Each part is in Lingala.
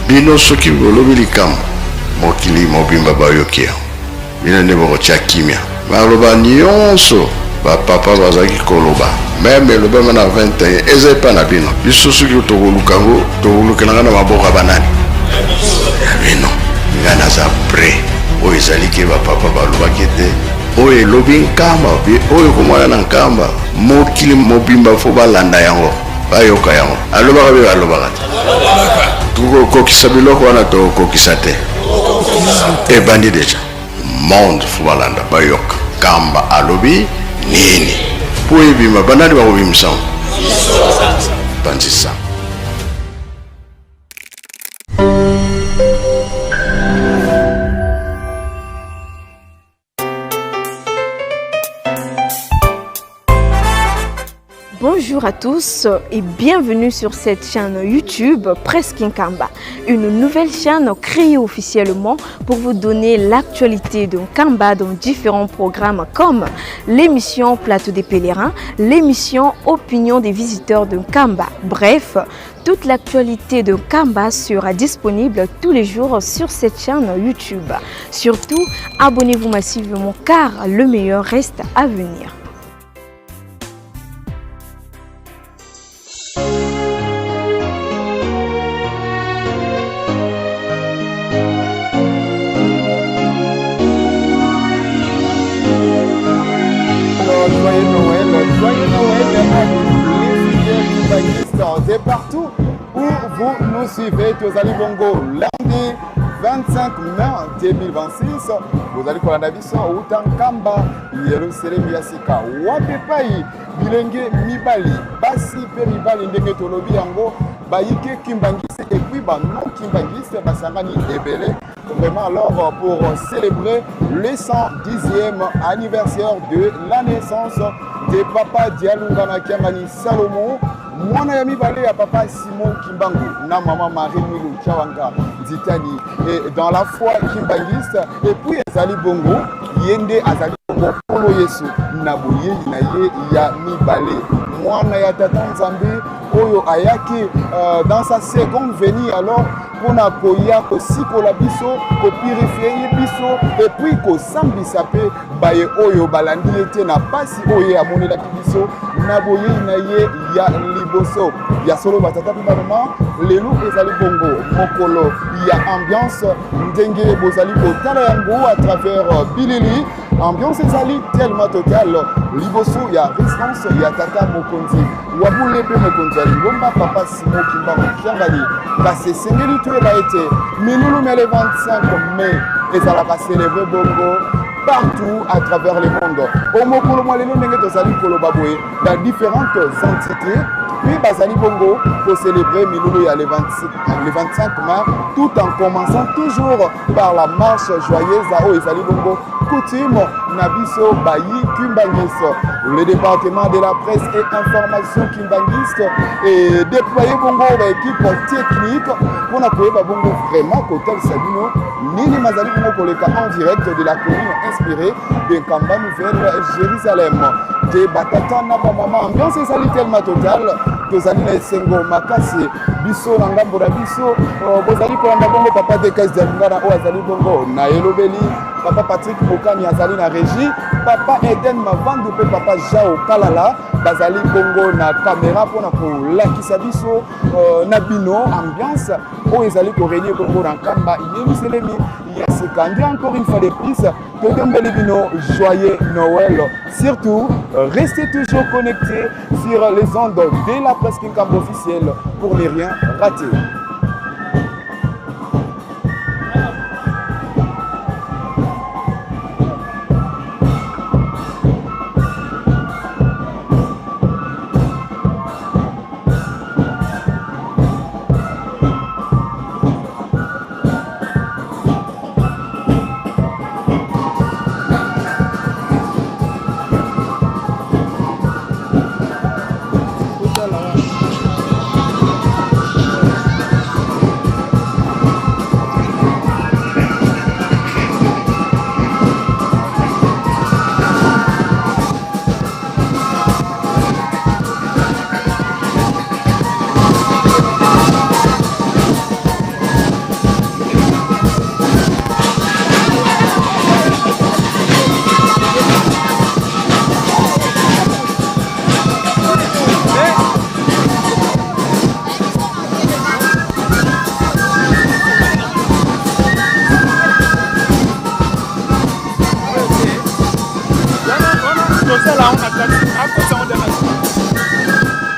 Bino soki bolobi likambo, mokili mobimba bayoki yango. Bino nde bokotia kimia. Maloba nionso ba papa bazalaki koloba meme elobama na 21 eza epa na bino. Biso soki tokoluka yango tokolukela yango na maboko ya banani? Ya bino. Nga naza près. Oyo ezali ke ba papa balobaki ete oyo elobi Nkamba oyo ekomona na Nkamba mokili mobimba fo balanda yango bayoka yango. Alobaka mpe balobaka te. Tokokokisa biloko wana tokokokisa te. Ebandi deja. Monde fo balanda bayoka Nkamba alobi nini po ebima. Banani bakobimisa yango? Panzisa. Bonjour à tous et bienvenue sur cette chaîne YouTube Presse Nkamba, une nouvelle chaîne créée officiellement pour vous donner l'actualité de Nkamba dans différents programmes comme l'émission Plateau des pèlerins, l'émission Opinion des visiteurs de Nkamba. Bref, toute l'actualité de Nkamba sera disponible tous les jours sur cette chaîne YouTube. Surtout, abonnez-vous massivement car le meilleur reste à venir. Joyeux Noël, joyeux Noël à tous les fidèles kimbanguistes de partout où vous nous suivez. Tozali bongo lundi 25 mai 2026. Bozali kolanda biso uta Nkamba, Yerusalemi ya sika. Wapi epai bilenge mibali, basi mpe mibali ndenge tolobi yango bayike kimbanguiste et puis ba non kimbanguiste basangani ebele vraiment alors pour célébrer le 110e anniversaire de la naissance de papa Dialungana Kiangani Salomon mwana ya mibale ya papa Simon Kimbangu na mama Marie Mwilu Kiawanga Nzitani et dans la foi kimbanguiste et puis ezali bongo ye nde azali bongo Nkolo Yesu na boyei na ye ya mibale mwana ya tata Nzambe oyo ayaki dans sa seconde venue alors mpona koya kosikola biso kopurifie ye biso et puis kosambisa mpe baye oyo balandi ye te na pasi oyo ye amonelaki biso na boyei na ye ya liboso. Ya solo batata mpe bamama, lelo ezali bongo mokolo ya ambiance ndenge bozali kotala yango à travers bilili. Ambiance ezali tellement totale liboso ya résidence ya tata mokonzi wa bule mpe mokonzi ya lingomba papa Simon Kimbangu Kiangani. Kasi esengeli toyeba ete milulu mya le 25 mai ezalaka célèbre bongo partout à travers le monde. O mokolo mwa lelo ndenge tozali koloba boye ba différentes entités mpe bazali bongo kocélébrer milulu ya le 25 mai tout en commençant toujours par la marche joyeuse oyo ezali bongo coutume na biso bayi kimbanguiste. Le département de la presse et information kimbanguiste est déployé bongo ba équipe technique mpona koyeba bongo vraiment kotalisa bino nini mazali bongo koleka en direct de la commune inspirée de Nkamba Nouvelle Jérusalem. De batata na bamama, ambiance ezali tellement totale, tozali na esengo makasi biso na ngambo na biso. Bozali kolanda bongo papa Dekas Dialungana oyo azali bongo na elobeli, papa Patrick Mokani azali na régie, papa Eden Mavandu mpe papa Jao Kalala bazali bongo na caméra mpona kolakisa biso na bino ambiance oyo ezali korenie bongo na Nkamba Yelusalemi ya sika. Nde encore une fois de plus totombeli bino joyeux Noël. Surtout, restez toujours connectés sur les ondes de la presse Nkamba officielle pour ne rien rater. Asala yango na kati, akotisa yango na kati.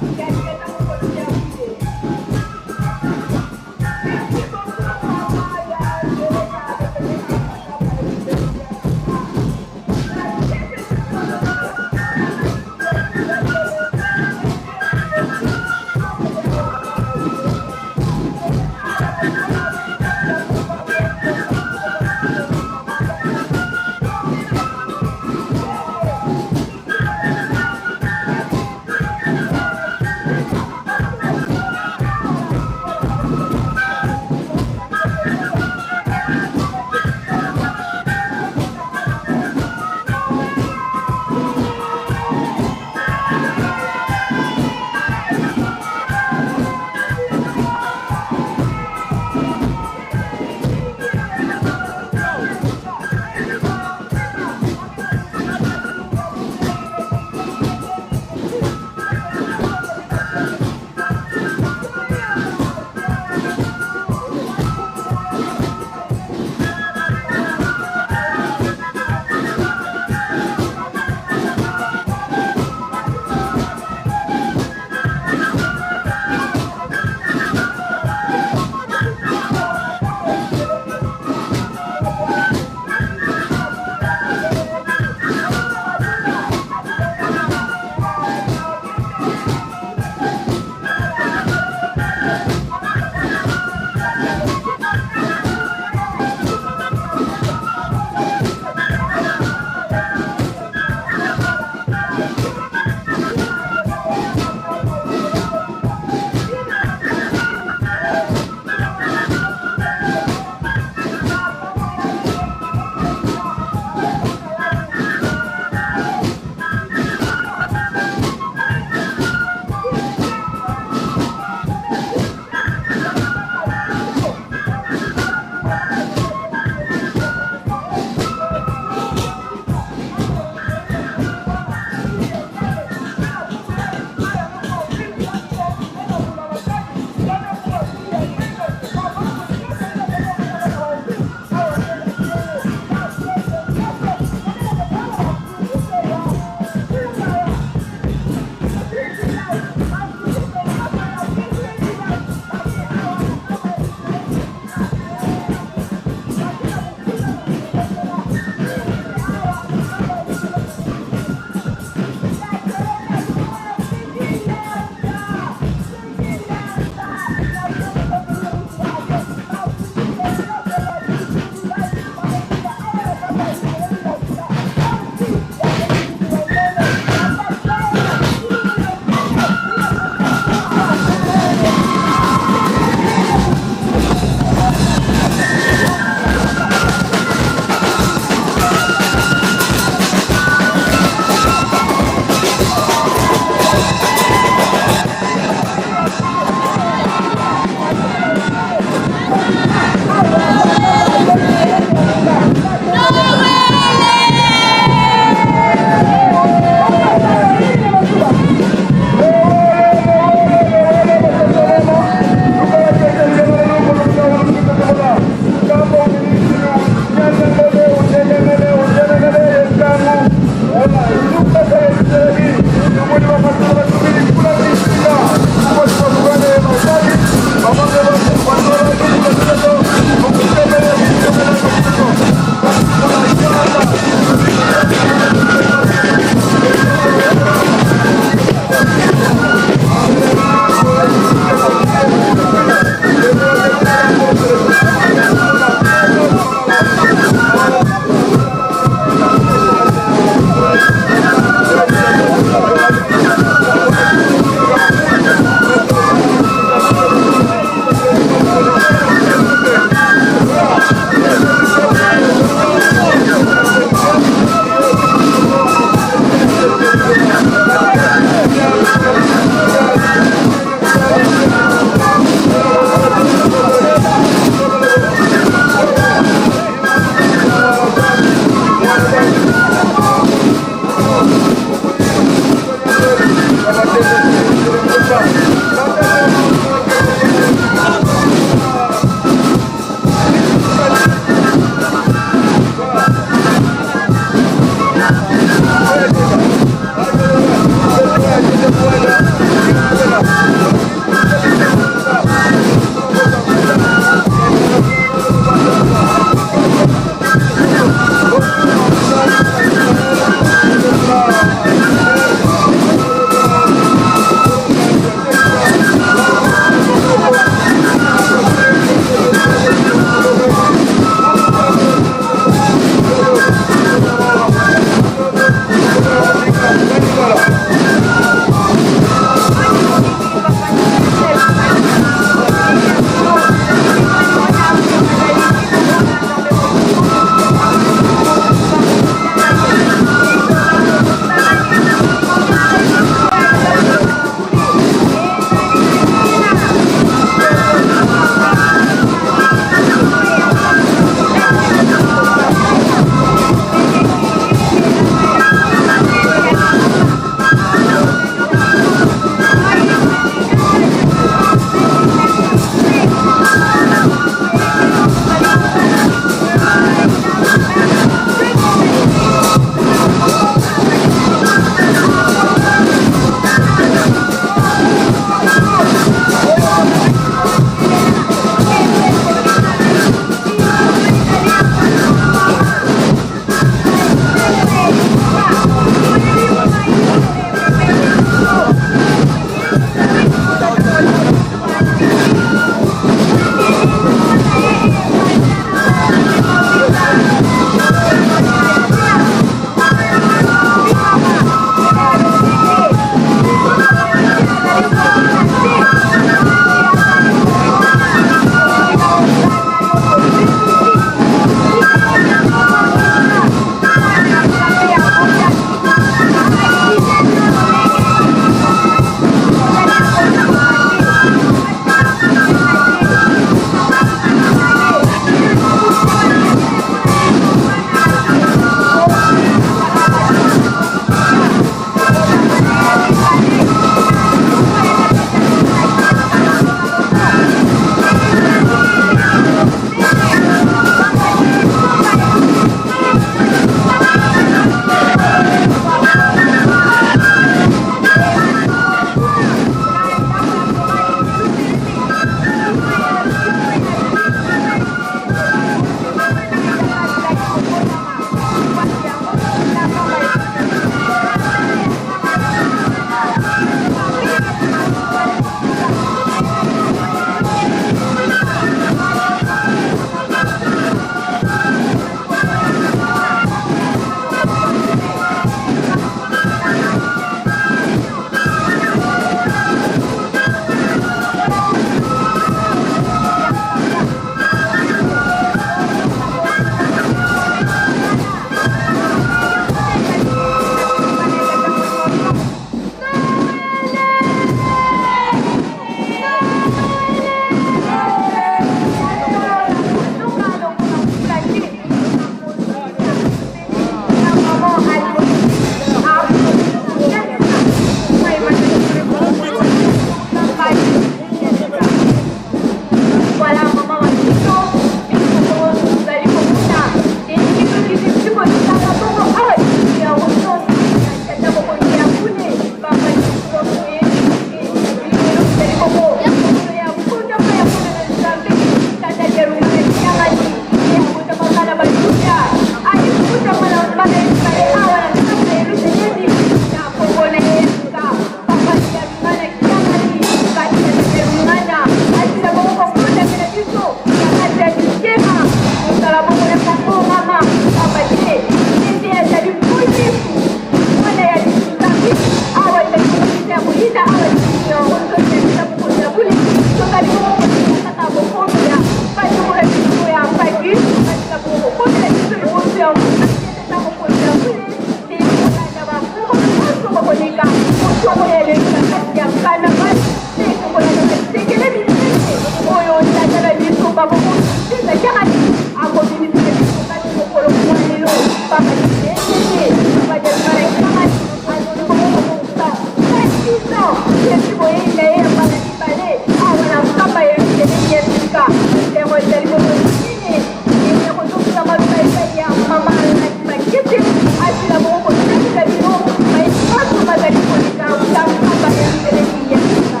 Ezwi boyei na ye ya mbala mibale awa na Nkamba ya Yelusalemi ya sika. Esengo ezali bongo nini? Nini ya kozongisa maloba epai ya mama Laki Makete asila bongo kotalisa bino maye manso mazali koleka uta Nkamba ya Yelusalemi ya sika.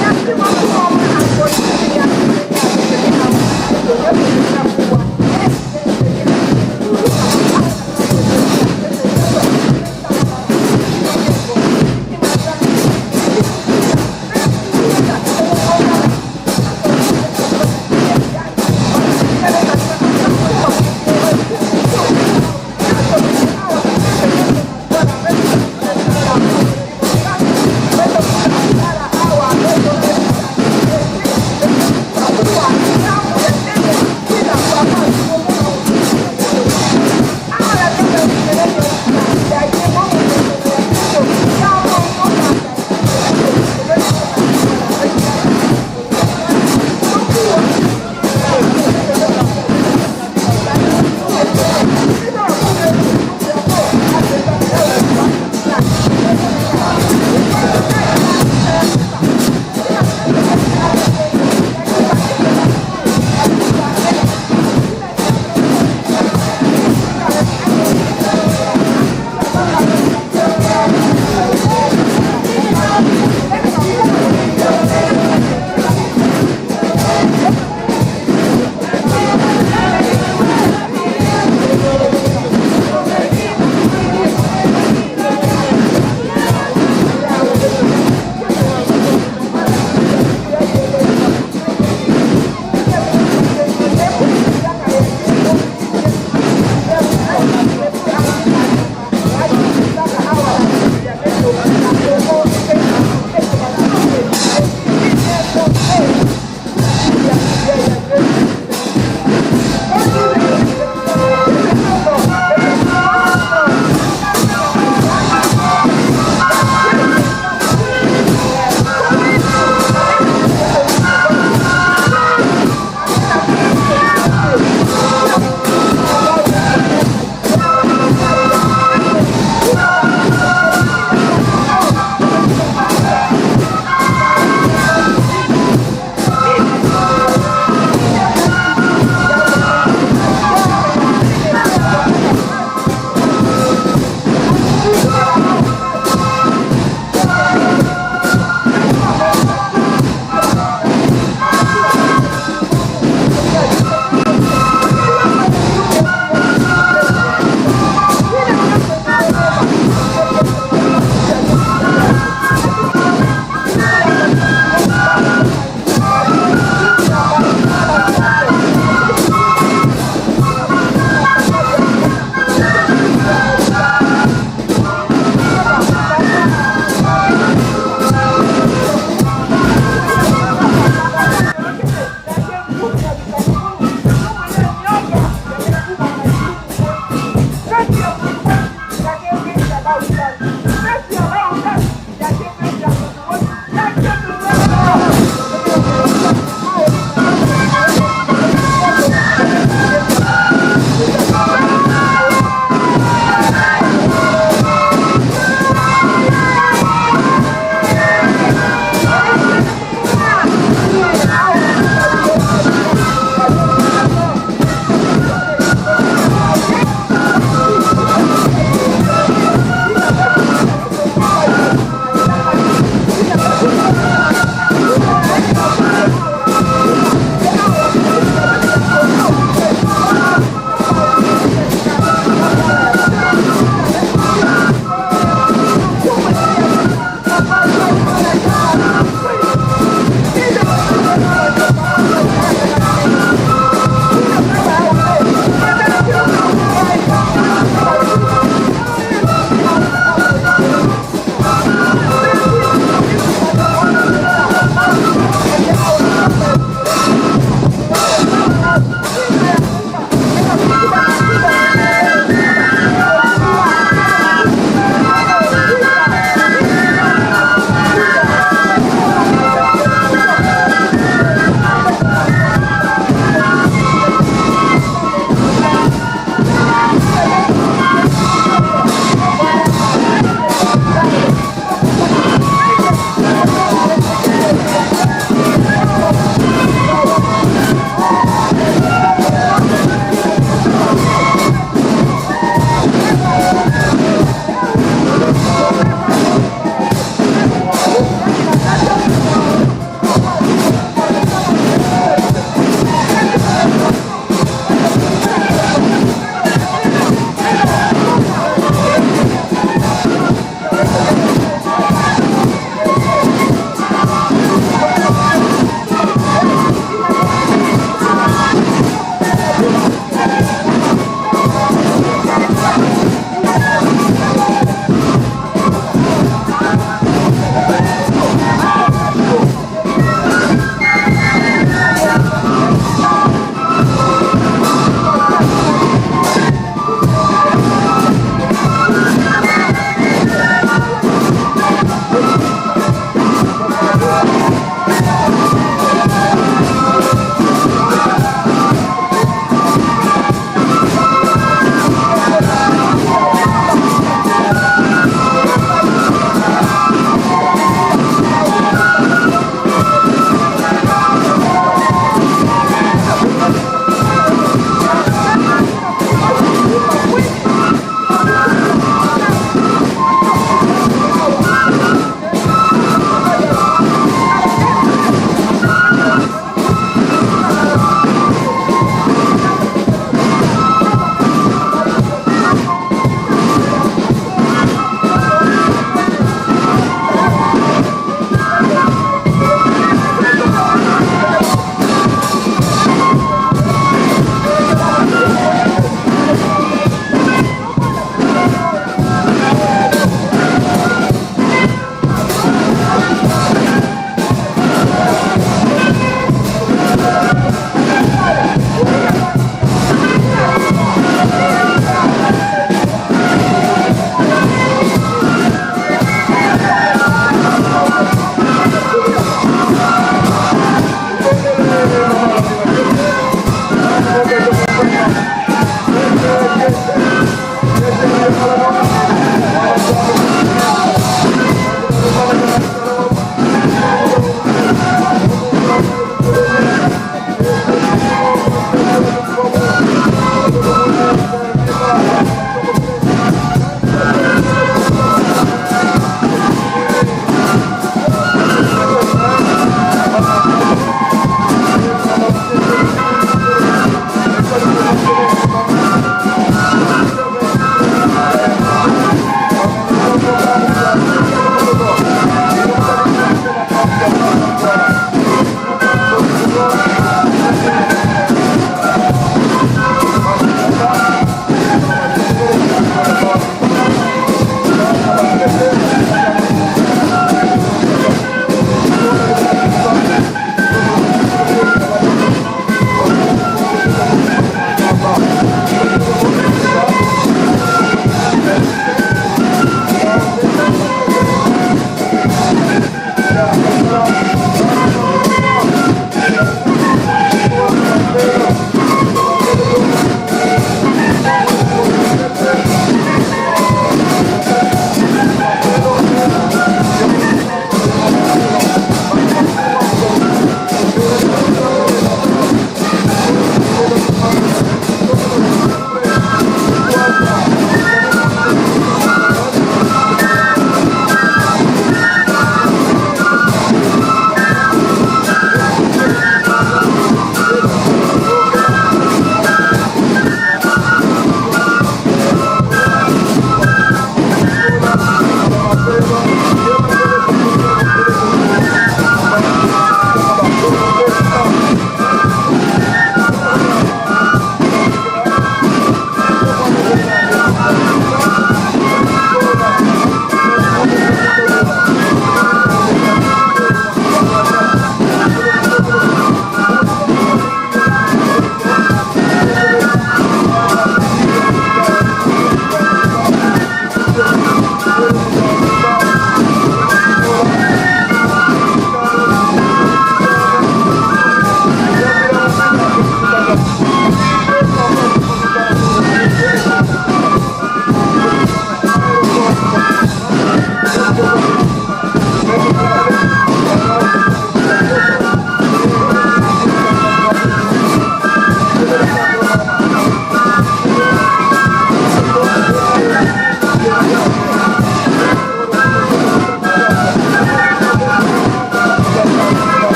Merci beaucoup mama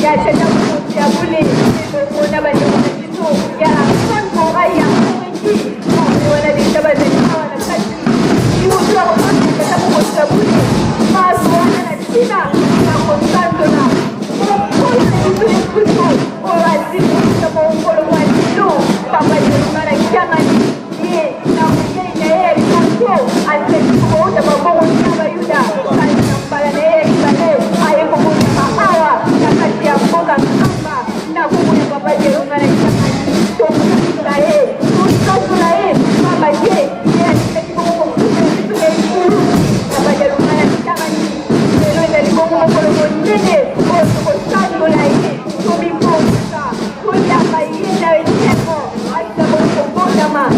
ya tata mokonzi ya bule elongo na bandeko na biso ya Sanbora ya Muriki. Bango wana deja bazali awa na kati liboso ya kotosa tata mokonzi ya bule maso wana na ntina ya kosanzola mokolo na biso Yesu Kristo oyo azili kokita mokolo mwa lelo. Papa Jeremala Kiangani ye na boyei na ye ya liboso azalaki kobota mabongo na Bayuda, kasi na mbala na ye ya mibale aye kobotama awa na kati ya mboka Nkamba na kombo ya Papa Jeremala Kiangani. Tokumisa ye, tosanzola ye, pamba te ye alingaki bongo kokufela biso na ekulusu. Papa Jeremala Kiangani, lelo ezali bongo mokolo monene oyo tokosanzola ye, tomibongisa, toyamba ye na esengo, alisa bongo kobotama.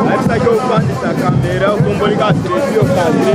Ayebisaki ofandisa kamera otomboli kaka televizio okadre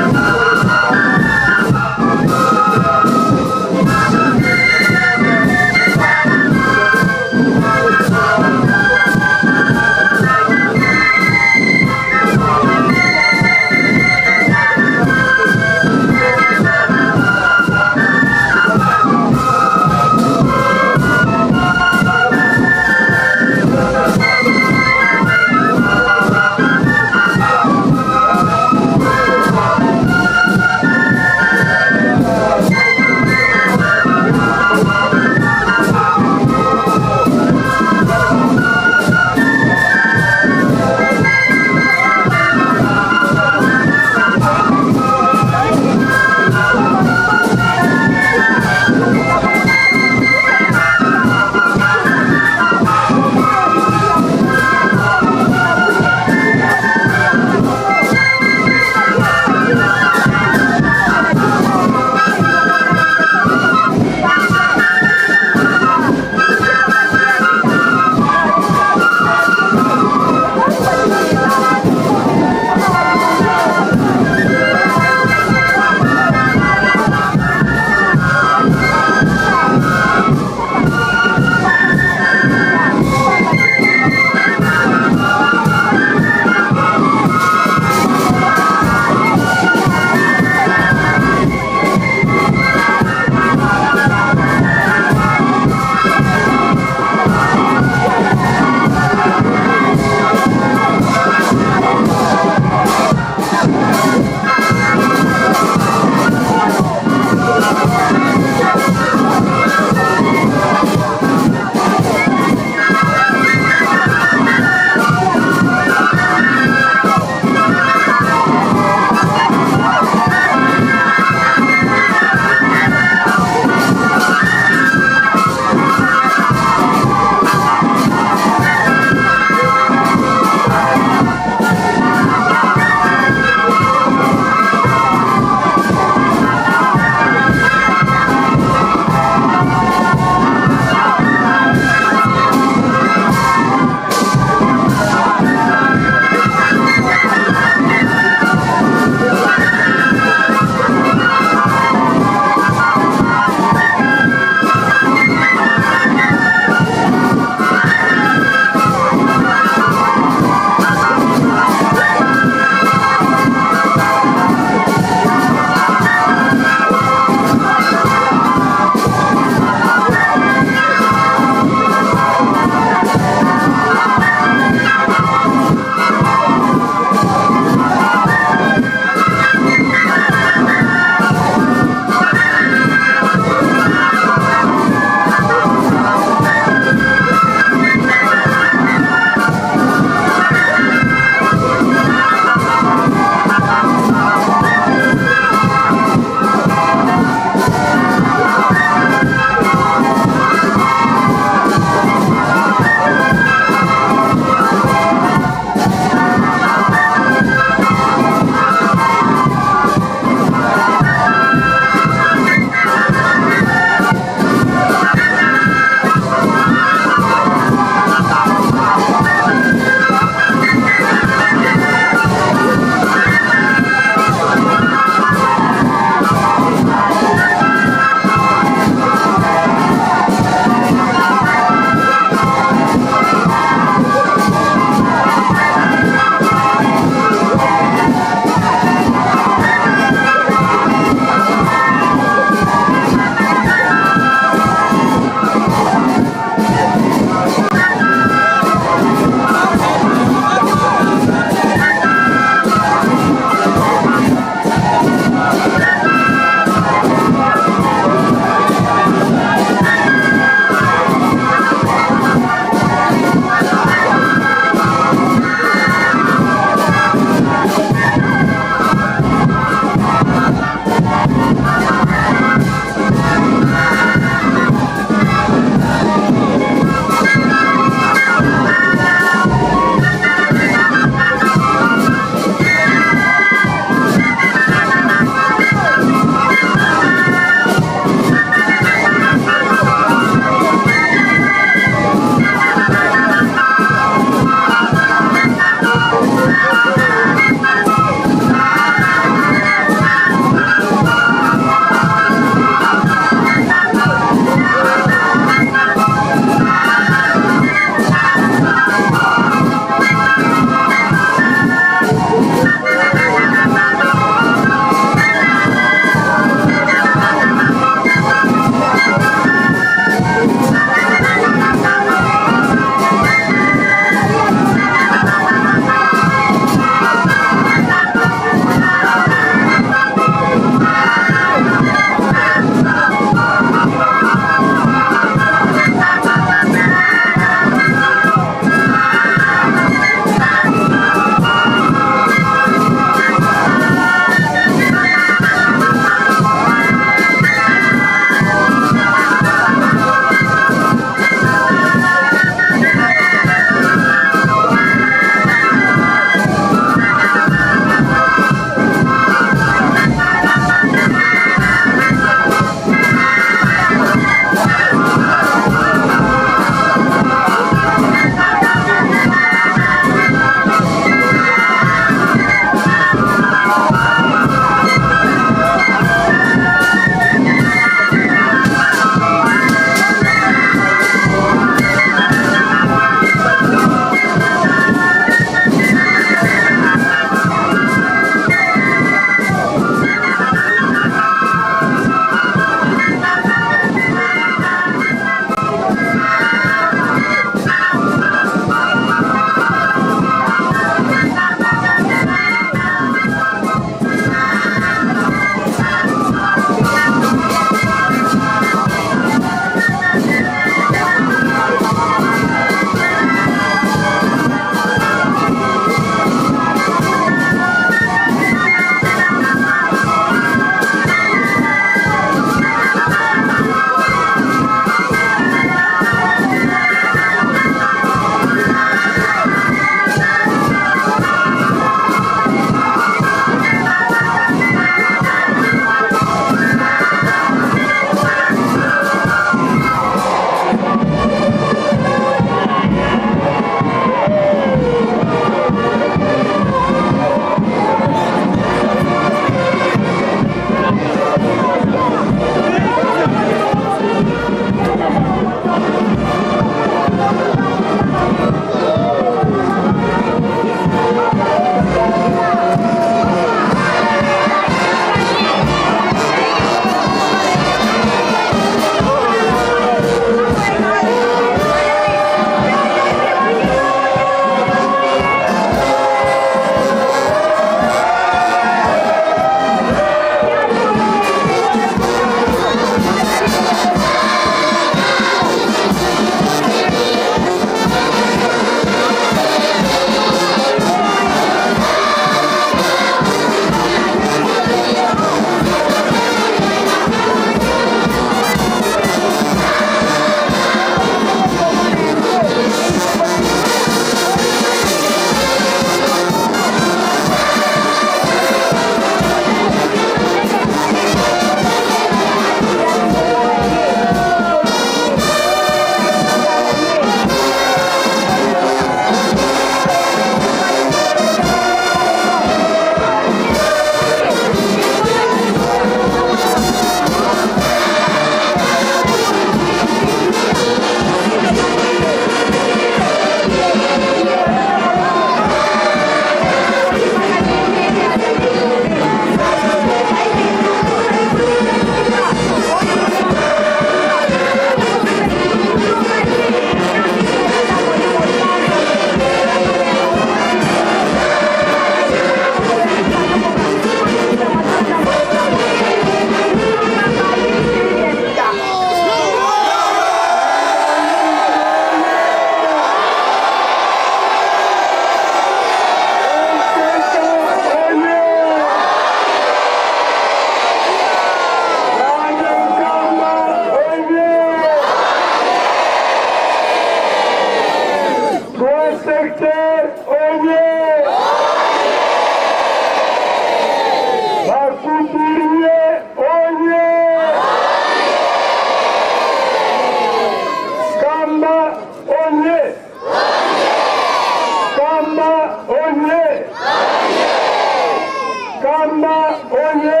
Nkamba oye!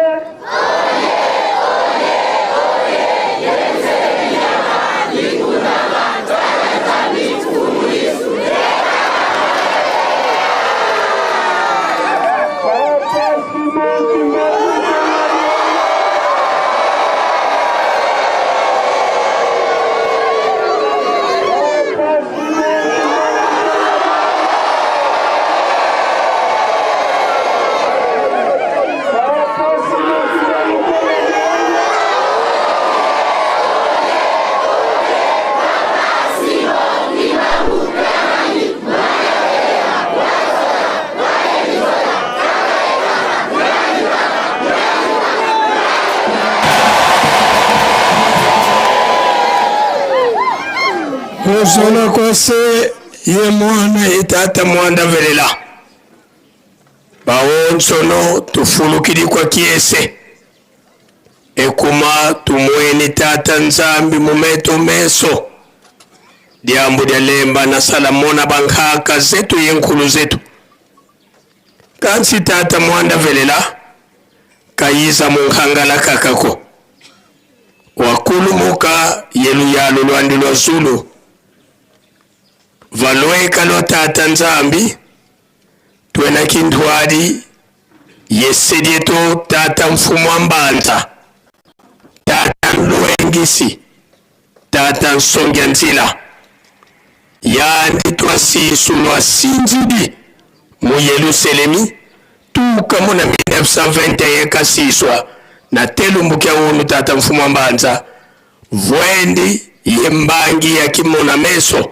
Papa Simon Kimbangu Papa Simon Papa Simon Kimbangu Muzola kwase ye mwana ye tata mwanda velela bawonsono tufulukili kwa kiese ekuma tumweni tata nzambi mumeto meso diambu dia lemba na salamona bankhaka zetu ye nkulu zetu kansi tata mwanda velela kayiza munkhangala kakako wakulumuka yelu lwandi lwa zulu valweka lwa tata nzambi twena kinthwali yesedieto tata mfumu wa mbanza tata lwengisi tata nsongia nzila yandi twasisu lwa sinzidi mu yelusalemi tuka muna 1921 kasiswa na telumbukia unu tata mfumu wa mbanza vwendi ye mbangi ya kimona meso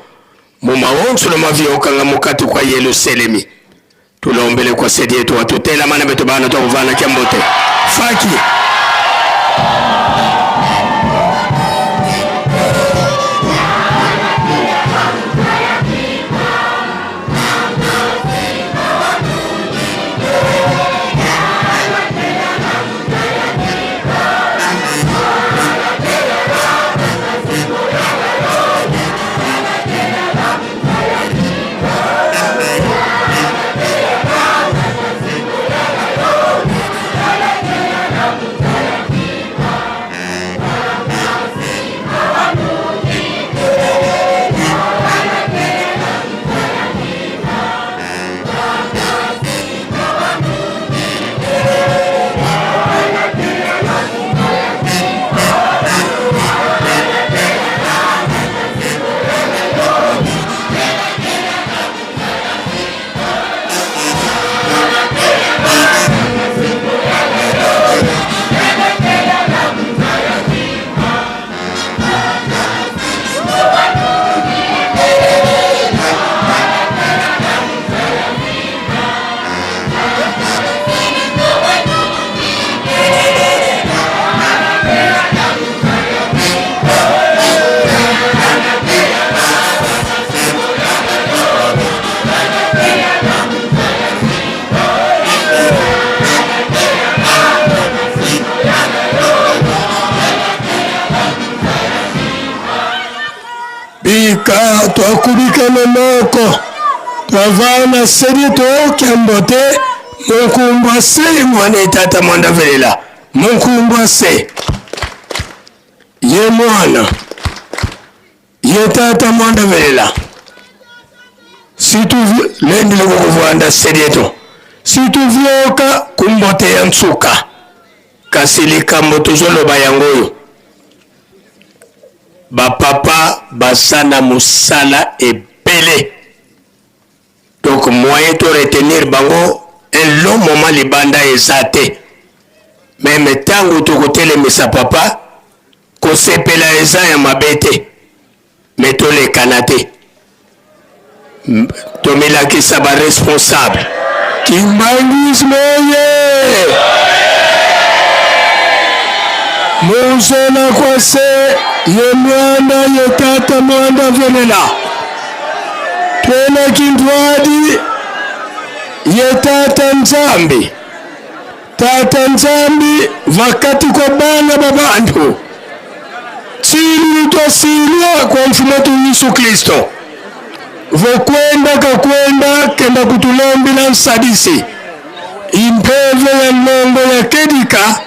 mu maonso na maviokanga mukati kwa yelusalemi tulombele kwa sedi yetu watutela mana betu bana twakuvana kyambote faki bika twakubika loloko twavana sedi tokyambo te munkumbwa se mwana etata mwanda velela munkumbwa se ye mwana ye tata mwanda velela lendile kukuvwanda sedieto situvyoka kumbote ya nsuka kasi likambo tozoloba yango oyo bapapa baza na mosala ebele donc moyen to retenir bango un long moment libanda eza te meme ntango tokotelemisa papa kosepela eza ya mabe te me tolekana te tomilakisa baresponsable kimbangisme ye muzola kwase ye mwana ye tata mwanda velela twena kintwadi ye tata nzambi tata nzambi vakati kwa bana ba bantu tsili twasilwa kwa mfumu wetu yesu kristo vokwenda kakwenda kenda kutulombila nsadisi Impeve ya longo ya kedika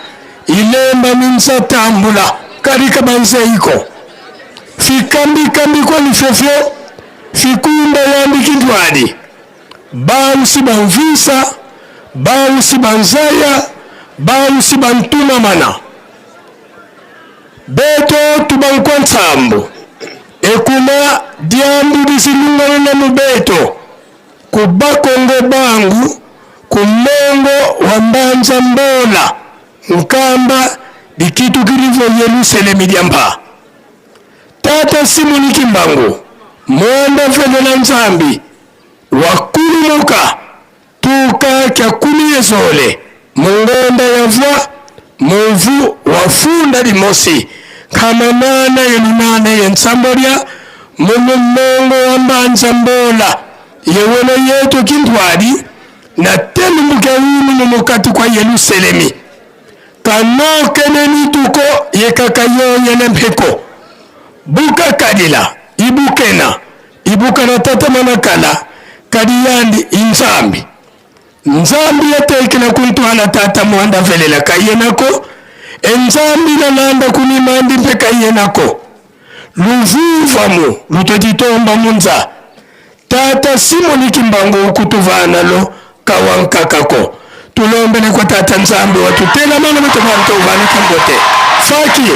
ilemba minsa tambula kadika banzeiko fikambikambi kwa lifyofyo fikunda yambi kintwadi bausi banvisa bausi banzaya bausi bantumamana beto tubankwa ntsambu ekuma diambu disilungana na mubeto ku bakongo bangu ku mongo wa mbanza mbola nkamba dikitukilivo yeluselemi dia mpa tata simoni kimbangu mwanda velela nzambi wakulumuka tuka kya kumi yezole mungonda yavwa muvu wafunda limosi khamanana yelunane yensambolya munu mongo wa mbanza mbola yewelo yetu kintwadi na telumbuke unu mumukati kwa yeluselemi kanokene mituko yekaka yoyene mpheko bukakadila ibukena ibukana tata manakala kadi yandi inzambi nzambi yatekela kuntwala tata mwanda velela kayenako enzambi nalanda kunimandi mpe kayenako luvuvamu lutetitomba munza tata simoni kimbangu ukutuvanalo kawankakako tulombele kwa tata nzambi watutela mana mutuvantovana kambote faki.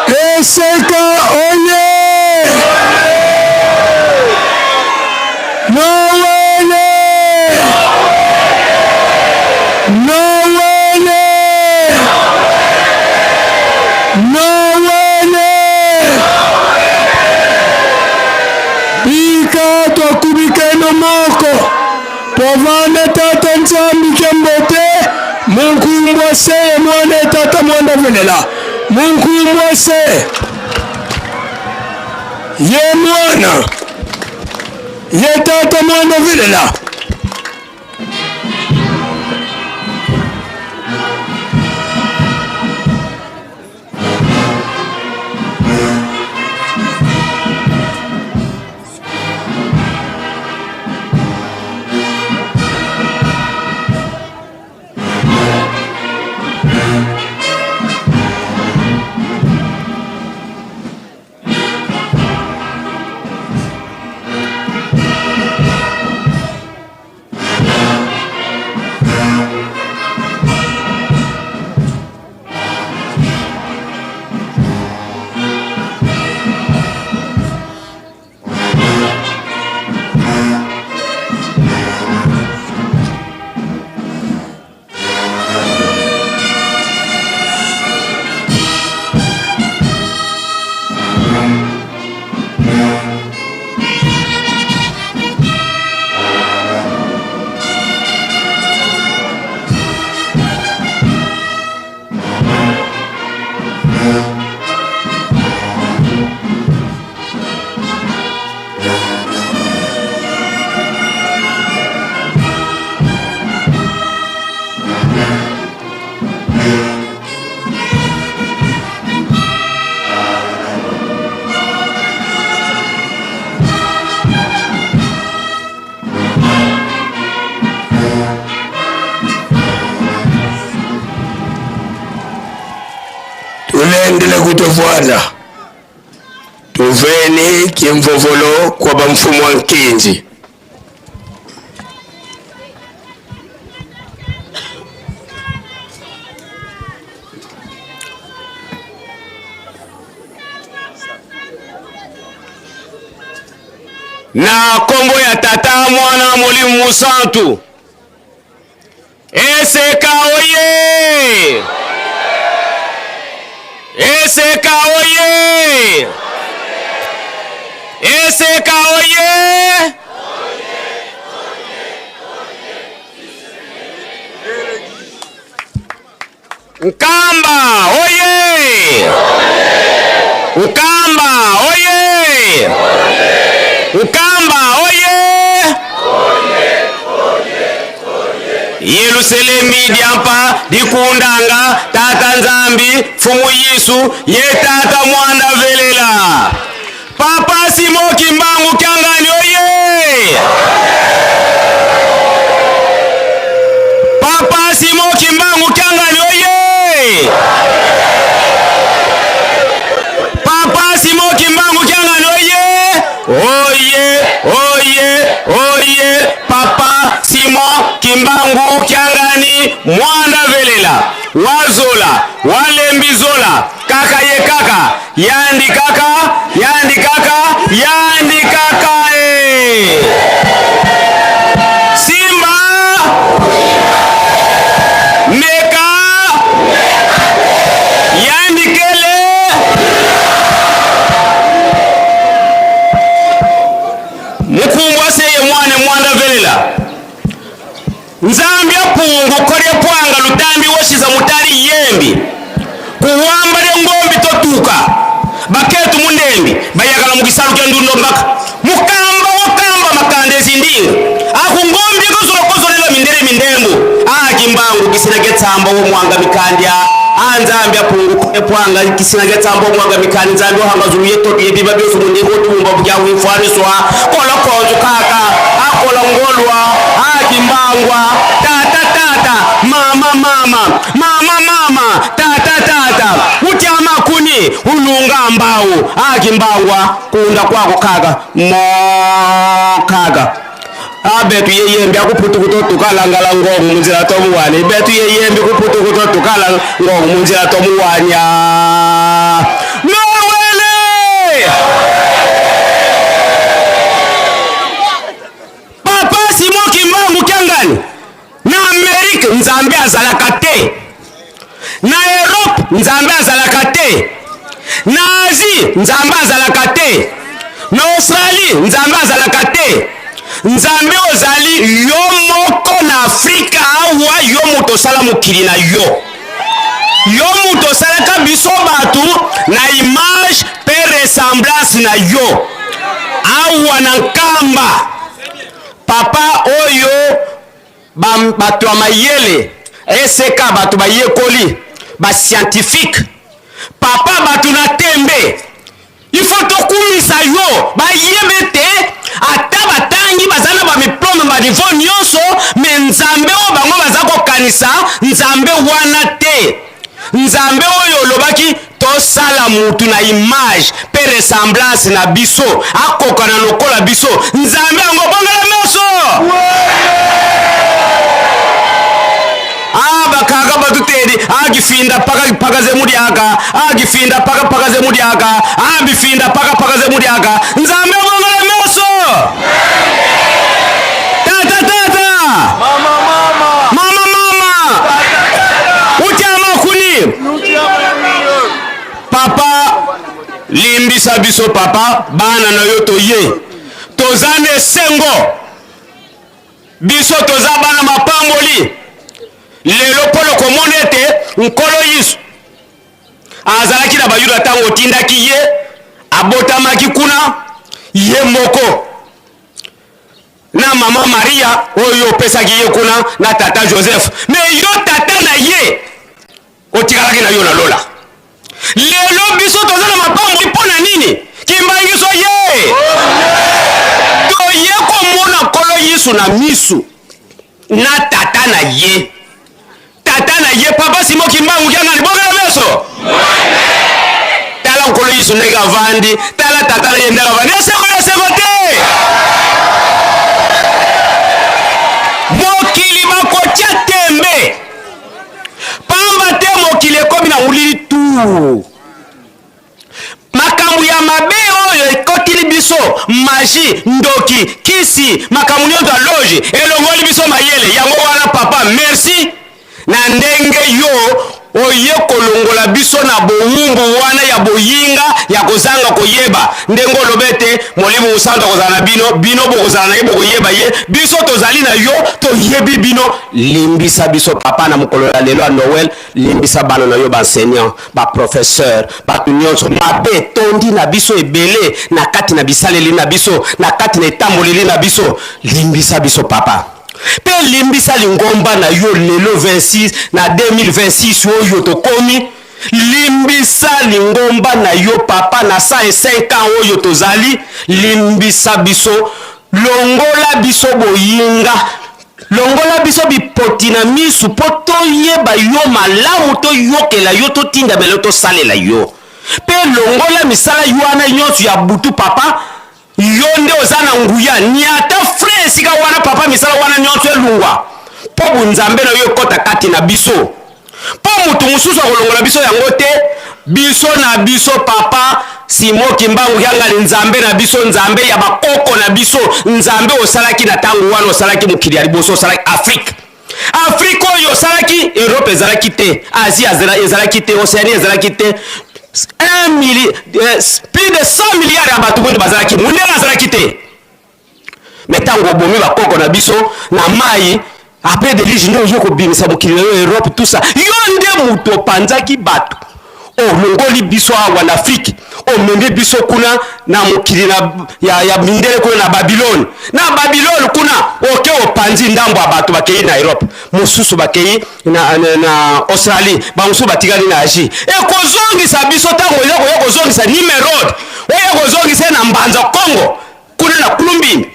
Eseka oye! Nowele! Nowele! Nowele! Bika twakubikeno moko twavane tata nzambi kembote munkumbwa se mwana tata mwanda velela munkumbwa se ye mwana ye tata mwana velela. Mvuana tuveni kimvovolo kwa bamfumu wa nkinzi. Na kombo ya Tata, Mwana, Molimo Mosantu. Eseka oye! Eseka oye! Eseka oye! Nkamba oye! Nkamba oye! Nkamba oye! Yelusalemi diampa dikundanga Tata Nzambi Mfumu Yesu ye Tata Mwanda velela Papa Simon Kimbangu Kiangani oye! Papa Simon Kimbangu Kiangani oye! Papa Simon Kimbangu Kiangani oye! Oye, oye, oye, Papa Simon Kimbangu Kiangani Mwanda velela wazola walembi zola kaka ye kaka yandi kaka yandi kaka yandi kaka e simba meka yandi kele mukumbwa seye mwana mwanda velela Nzambi apungu kolya pwanga lutambi woshiza mutali yembi kuwamba lya ngombi totuka baketu mundembi bayakala mukisalu kya ndundo mbaka mukamba wokamba makanda ezindinga aku ngombi ekozola mindele mindembu akimbangu kisina kya tsamba womwanga mikandya a Nzambi apungu kolya pwanga kisina kya tsamba womwanga mikandi Nzambi ohanga zulu yetotu yebiba byosu mundinga otubumba bukya wifwaniswa kolokonzo kaka akola ngolwa akimbangwa tata tata mama mama mama mama tata tata utyama kuni ulunga mbau akimbangwa kunda kwako kaka mo kaka abetu yeyembi akuputukuto tukalangala ngongo munzila tomuwani betu yeyembi kuputukuto tukala ngongo munzila tomuwanya nowele Papa Simon Kimbangu Kiangani na Amerique Nzambe azalaka te, na Europe Nzambe azalaka te, na Asie Nzambe azalaka te, na Australie Nzambe azalaka te. Nzambe ozali yo moko na Afrika awa, yo moto osala mokili na yo, yo moto osalaka biso bato na image pe ressemblance na yo awa na Nkamba. Papa oyo bato ya mayele eseka bato bayekoli ba scientifique papa bato na tembe il faut tokumisa yo bayebe ete ata batangi baza na bamiplome baniveau nyonso me nzambe oyo bango baza kokanisa nzambe wana te nzambe oyo olobaki tosala mutu na image pe ressemblance na biso akokana lokola biso nzambe yango bongela meso ah bakaka batutedi agifinda paka paka ze mulyaka agifinda paka paka ze mulyaka abifinda paka paka ze mulyaka nzambe bongela meso tata tata Mama, mama. mama mama utyama kuni papa limbisa biso papa bana na yo toye toza na esengo biso toza bana mapamboli lelo mpo na komona ete nkolo yesu azalaki na bayuda ntango otindaki ye abotamaki kuna ye moko na mama Maria oyo opesaki ye kuna na tata Joseph, me yo tata na ye otikalaki na yo na lola. Lelo biso toza na mapamboli mpo na nini? Kimbangiso ye toye komona Nkolo Yesu na misu na tata na ye, tata na ye Papa Simon Kimbangu Kiangani, bokela meso. Tala Nkolo Yesu ndenge avandi, tala Tata na ye ndenge avandi. Esengo na esengo te! Mokili bakotia tembe, pamba te mokili ekomi na molili tu. Makambo ya mabe oyo ekotili biso, magie, ndoki, kisi, makambo nyonso ya loge elongoli biso mayele. Yango wana papa, merci na ndenge yo oye kolongola biso na bowumbu wana ya boyinga ya kozanga koyeba. Ndenge oloba ete Molimo Mosantu akozala na bino, bino bokozala na ye, bokoyeba ye. Biso tozali na yo, toyebi bino. Limbisa biso papa na mokolo ya lelo ya Noël. Limbisa bana na yo, ba enseignants, ba professeurs, bato nyonso. Mabe etondi na biso ebele na kati na bisaleli na biso, na kati na etamboleli na biso. Limbisa biso papa. Pe limbisa lingomba na yo lelo 26 na 2026 oyo tokomi. Limbisa lingomba na yo papa na 105 ans oyo tozali. Limbisa biso, longola biso boyinga. Longola biso bipoti na misu mpo toyeba yo malamu, toyokela yo, totindamela yo, tosalela yo. Mpe longola misala wana nyonso ya butu, papa. Yo nde oza na nguya. Niata frein esika wana, papa, misala wana nyonso elungwa mpo bunzambe na yo ekota kati na biso. Mpo moto mosusu akolongola biso yango te, biso na biso papa Simon Kimbangu Kiangani, Nzambe na biso, Nzambe ya bakoko na biso, Nzambe osalaki na tango wana, osalaki mokili ya liboso, osalaki Afrique. Afrique oyo osalaki, Europe ezalaki te, Asie ezalaki te, Oceanie ezalaki te. Un milli, eh, plus de 100 milliards ya bato moindo bazalaki, mundele azalaki te. Mais tango obomi bakoko na biso na mayi après deluge nde oye kobimisa mokili na yo Europe tout ça. Yo nde moto opanzaki bato, olongoli biso awa na Afrique, omemi biso kuna na mokili na, ya, ya mindele kuna na Babylone. Na Babylone kuna oke opanzi ndambo ya bato bakei na Europe, mosusu bakei na, na, na Australie, bamosusu batikali na Asie. Ekozongisa biso ntango oya koya kozongisa Nimerode, oya kozongisa ye na Mbanza Congo kuna na Kulumbimbi,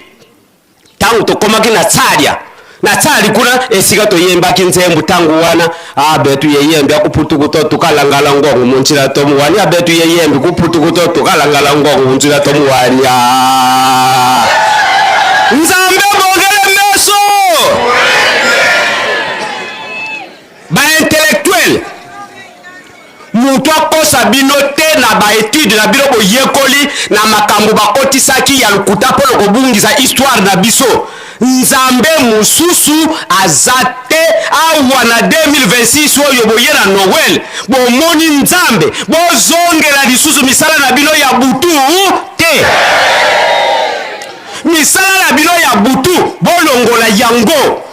ntango tokomaki na Tsalia, na Tsali kuna esika toyembaki nzembo ntango wana abetu yeyembi akuputuku to tukalangala ngongo munzila tomuwani abetu yeyembi kuputuku to tukalangala ngongo munzila tomuwani. Nzambe bongele meso ba intellectuel Mutu akosa bino te na ba etudes na bino boyekoli na makambo bakotisaki ya lokuta mpo na kobungisa histoire na biso. Nzambe mosusu aza te awa na 2026 oyo boye na Noël bomoni Nzambe bozongela lisusu misala na bino ya butu te. Misala na bino ya butu bolongola yango.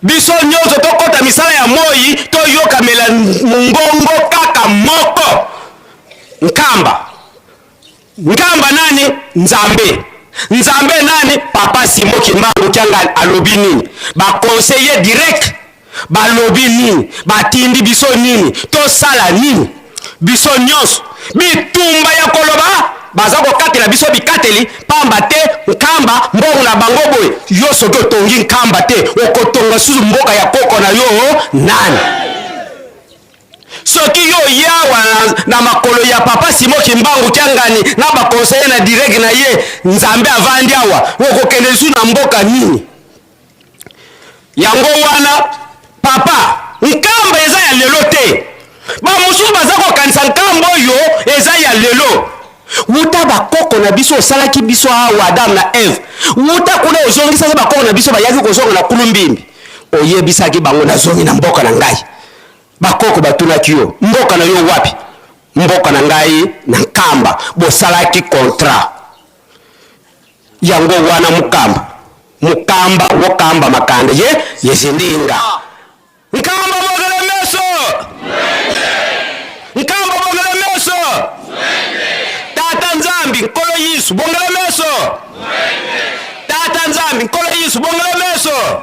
Biso nionso tokota misala ya moi toyokamela mongongo kaka moko. Nkamba. Nkamba nani? Nzambe. Nzambe nani? Papa Simon Kimbangu Kiangani alobi nini? Ba conseillers direct balobi nini? Batindi biso nini? Tosala nini? Biso nionso bitumba ya koloba baza kokatela biso bikateli pamba te nkamba mbongo na bango boye yo soki otongi nkamba te okotonga susu mboka ya koko na yo nani soki yo oye awa na, na makolo ya papa Simon Kimbangu Kiangani na ba conseiller na direct na ye Nzambe avandi awa okokende lisusu na mboka nini Yango wana papa, Nkamba eza ya lelo te. Ba mosusu baza kokanisa Nkamba oyo eza ya lelo. Wuta bakoko na biso osalaki biso awa Adam na Eve. Wuta kuna ozongisaki bakoko na biso bayaki kozonga na Kulumbimbi. Oyebisaki bango nazongi na mboka na ngai. Bakoko batunaki yo mboka na yo wapi? Mboka na ngai na Nkamba. Bosalaki contrat. Yango wana mukamba mukamba wokamba makanda ye yezindinga nkamba bogele meso nkamba bogele meso tata nzambi nkolo yesu bongele meso tata nzambi nkolo yesu bongele meso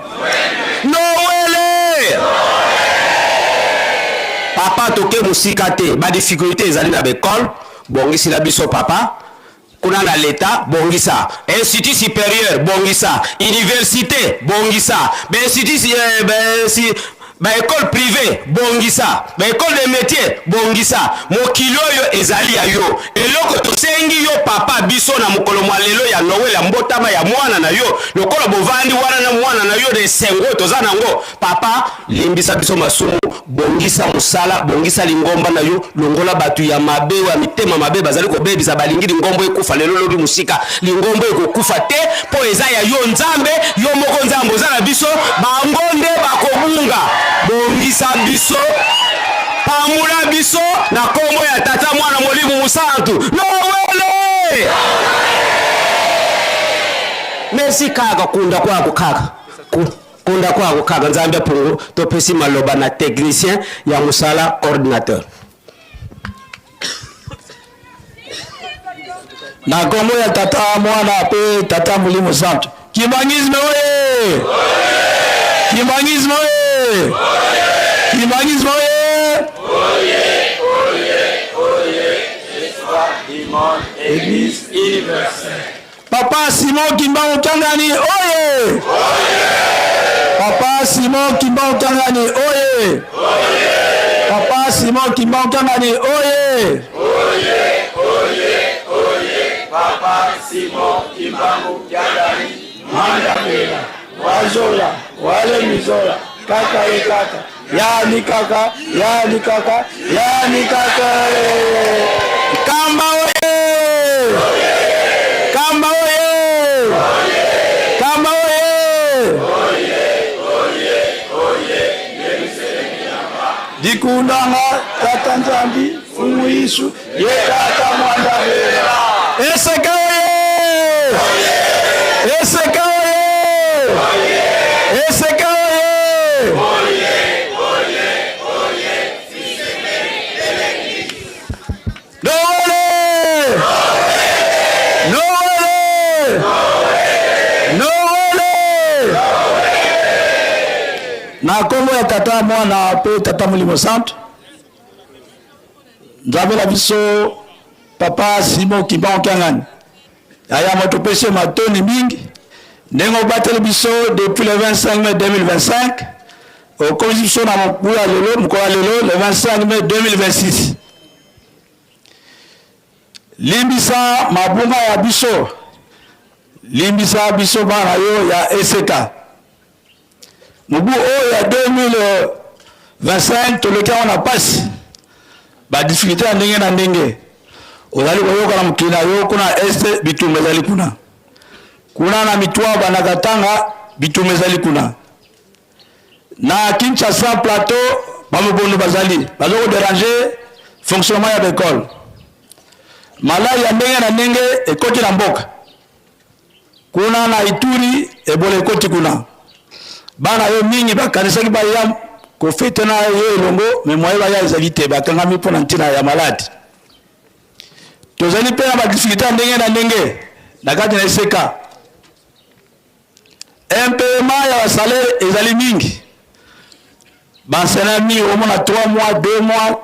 nowele papa toke mosika te ba difficulté ezali na baekole bongisila biso papa Kuna na l'etat bongisa, institut superieur bongisa, universite bongisa, ba institut ba Ba ecole privee bongisa, ba ecole de metier bongisa, mokili oyo ezali ya yo. Eloko tosengi yo papa biso na mokolo mwa lelo ya Noel ya mbotama ya mwana na yo, lokola bovandi wana na mwana na yo na esengo oyo toza nango, papa limbisa biso masumu, bongisa mosala, bongisa lingomba na yo, longola bato ya mabe ya mitema mabe bazali kobebisa, balingi lingomba ekufa lelo lobi mosika. Lingomba ekokufa te mpo eza ya yo Nzambe, yo moko Nzambe oza na biso, bango nde bakobunga. Bongisa biso, pambola biso na kombo ya Tata, Mwana, Molimo Mosantu. Nowele! Merci kaka kunda kwako kaka kunda kwako kaka Nzambe apungu topesi maloba na technicien ya mosala coordinateur. Na kombo ya Tata, Mwana pe Tata Molimo Santu. Kimbanguisme oye! Kimbanguisme oye! Kimbanguisme oye! Église universelle. Papa Simon Kimbangu Kiangani oye! Papa Simon Kimbangu Kiangani oye! Papa Simon Kimbangu Kiangani oye! Oye, oye, Papa Simon Kimbangu Kiangani, Mandamela, Wazola, Wale Mizola, kaka ye kaka, yani kaka, yani kaka, yani kaka. Kamba oye! Kamba oye! Kamba oye! Dikundanga tata Nzambi Mfumu Yesu ye tata Mwandamela. Eseka oye! Eseka oye! Eseka oye! Nowele! Nowele! Nowele! Na kombo ya Tata, Mwana pe Tata Molimo Santu, Nzambe na biso Papa Simon Kimbangu Kiangani, yaya moto topesi yo matondi mingi ndenge obateli biso depuis le 25 mai 2025 okomisi biso na mokolo ya lelo, mokolo ya lelo le 25 mai 2026. Limbisa mabunga ya biso, limbisa biso bana yo ya eseka. Mobu oyo ya 2025 toleki yango na pasi, ba difficulté ya ndenge na ndenge ozali koyoka na mokili na yo kuna este, bitumba ezali kuna kuna na Mitwaba na Katanga, bitumba ezali kuna na Kinshasa plateau, bamobondo bazali bazo ko déranger fonctionnement ya baekole. Malali ya ndenge na ndenge ekoti na mboka kuna na Ituri, Ebola ekoti kuna. Bana yo mingi bakanisaki baya kofete na yo elongo, me moye baya ezali te, bakangami mpo na ntina ya maladi. Tozali mpe na badifficulté ya ndenge na ndenge na kati na eseka. Impayement ya basalaire ezali mingi. Baenseignant mingi okomona 3 mois, 2 mois,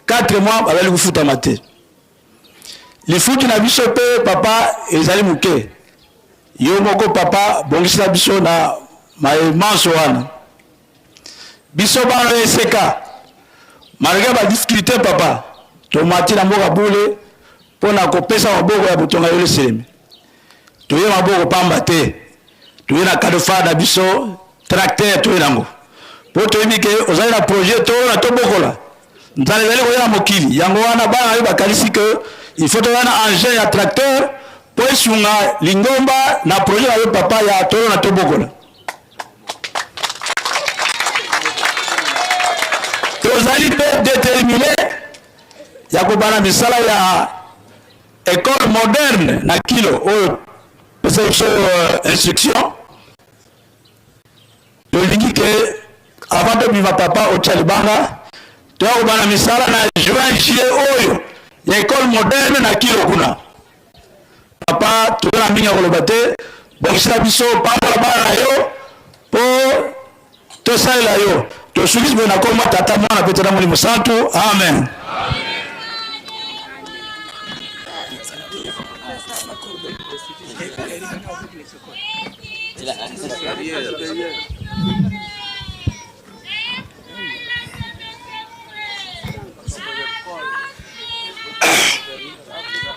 4 mois bazali kofutama te. Lifuti na biso mpe papa ezali moke. Yo moko papa bongisela biso na maye manso wana. Biso bana ya eseka malgre ba difficulté papa tomati na mboka bule mpo na kopesa maboko ya botonga Yelusalemi. Toye maboko pamba te, toye na cadeau phare na biso tracteur toye nango mpo toyebi ke ozali na projet to na tobokola nzala ezali koya na mokili. Yango wana bana na yo bakanisi ke il faut toya na engin ya tracteur mpo esunga lingomba na projet na yo papa ya tolo na tobokola. Tozali mpe determine ya kobanda misala ya école moderne na kilo oyo pesa biso instruction. Tolingi ke avant tobima papa otya libanga toya kobanda misala na juin juillet oyo ya école moderne na kilo kuna. Papa, toza na mingi ya koloba te, bongisela biso, pambola bana na yo mpo tosalela yo. Tosukisi boye na kombo Tata, Mwana mpe Tata Molimo Santu. Amen.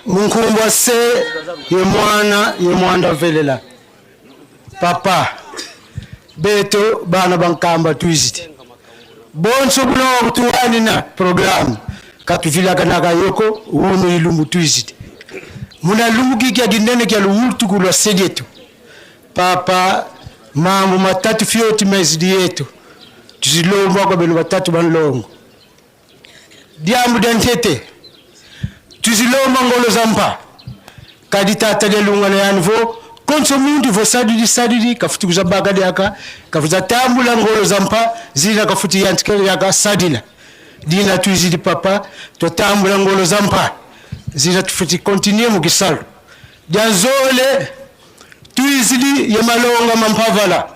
Munkumbwa se ye mwana ye mwanda velela papa beto bana bankamba twiziti bonso buno kutuwanina programme katuvilakanaka yoko uno ilumbu twiziti muna lumbu kikya kinene kya luwultuku lwa sedietu papa mambo matatu fyoti mezidi yetu tuzilomba kwa benu batatu banlongo diambu dia ntete tuzilomba ngolo za mpa kadi tata dia lungana yani vo konso muntu vo sadidi sadidi kafuti kuza baka diaka kafuza tambula ngolo za mpa zina kafuti yantikele yaka sadila dina tuizidi papa totambula ngolo za mpa zina tufuti continue mukisalu dia zole tuizidi ye malonga mampavala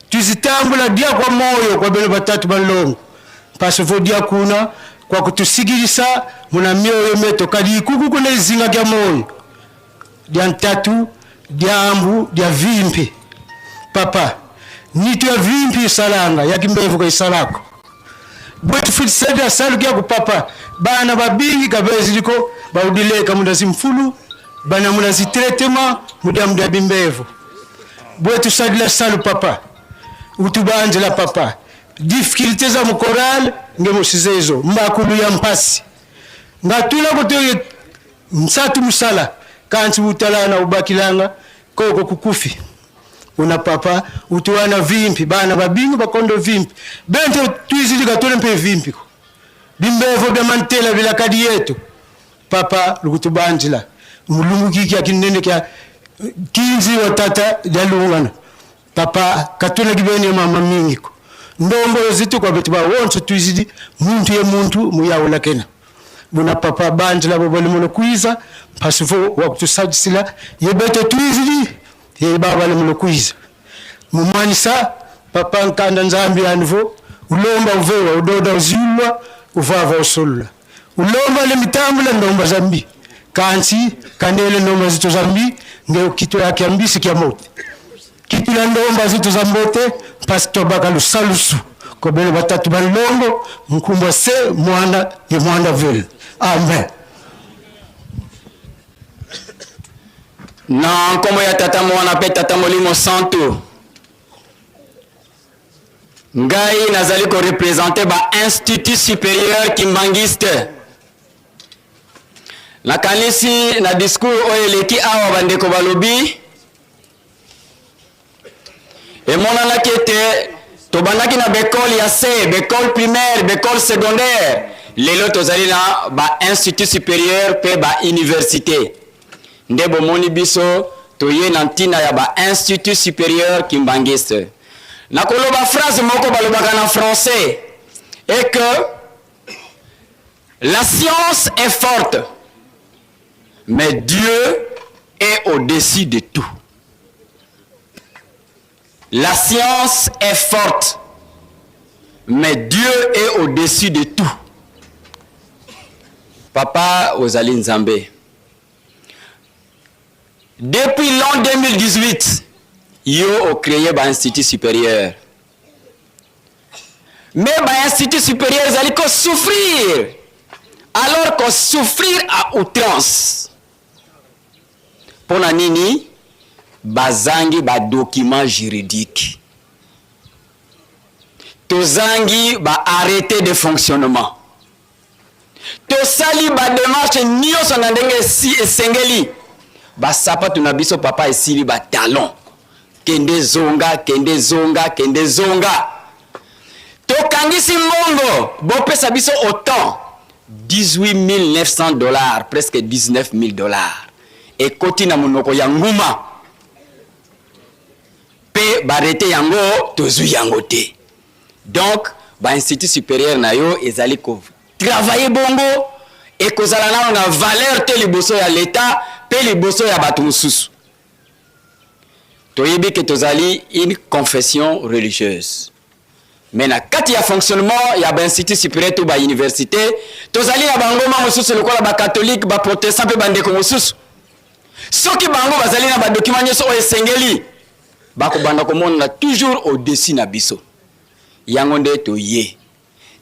tuzitambula dia kwa moyo kwa beno batatu balongo mpasi vo dia kuna kwa kutusigilisa muna mioyo meto kadi ikuku kuna izinga kya moyo dia ntatu dia ambu dia vimpi papa nitu ya vimpi isalanga ya kimbevu ka isalako bwetu futisada salu kya kupapa bana babingi kabeziliko baudileka munda zimfulu bana munda zitretema muda muda bimbevu bwetu sadila salu papa utubanjila papa difficulté za mukoral nge musizezo mbakulu ya mpasi ngatula kote nsatu musala kanti utalana ubakilanga koko kukufi una papa utuwana vimpi bana babingi bakondo vimpi bente tuizili katole mpe vimpi ko bimbevo bya mantela bilakadi yetu papa lukutubanjila mulungu kiki akinene kya kinzi wa tata jalungana papa katuna kibeni mama mingi ko ndombo zitu kwa betu ba wonso tuizidi muntu ye muntu muyawula kena buna papa banjila bo bali muno kuiza pasivo wa kutusajisila ye beto tuizidi ye baba le muno kuiza mumanyisa papa nkanda nzambi anvo ulomba uvewa udoda uzilwa uvava usulula ulomba le mitambula ndomba zambi kansi kandele ndomba zito zambi nge kitu yake ambisi kya mote kitu la ndomba zito za mbote mpasi tobaka lusalusu kobele batatu balongo mkumbwa se mwana ye mwana vile amen. Na nkombo ya Tata, Mwana mpe Tata Molimo Santu, ngai nazali ko representer ba institut superieur kimbanguiste. Nakanisi na discours oyo eleki awa bandeko balobi emonanaki ete tobandaki na baekole ya se, baekole primaire, baekole secondaire, lelo tozali na ba institut superieur mpe ba université. Nde bomoni biso toye na ntina ya ba institut superieur kimbanguiste. Nakoloba phrase moko balobaka na français et que la science est forte mais Dieu est au-dessus de tout. La science est forte mais Dieu est au-dessus de tout. Papa ozali Nzambe. Depuis l'an 2018, yo o créé ba institut supérieur. Mais ba institut supérieur ezali ko souffrir alors ko souffrir à outrance. Pona nini? Bazangi ba documents juridiques. Tozangi ba arrêté de fonctionnement. Tosali ba demarche nioso na ndenge esengeli. Ba sapatu na biso papa esili ba talon. Kende zonga, kende zonga, kende zonga. Tokangisi mbongo, bopesa biso autant 18900 dollars, presque 19000 dollars. Ekoti na monoko ya nguma. Pe ba rete yango tozui yango te. Donc ba institut superieur na yo ezali ko travailler bongo ekozala nano na valeur te liboso ya l'etat pe liboso ya bato mosusu. Toyebi ke tozali une confession religieuse mais na kati ya fonctionnement ya ba institut superieur to ba université tozali na bangomba mosusu lokola ba catholique, ba protestant pe bandeko mosusu. Soki bango bazali na ba document nyonso oyo esengeli bakobanda komonana toujours au-dessus na biso. Yango nde toye.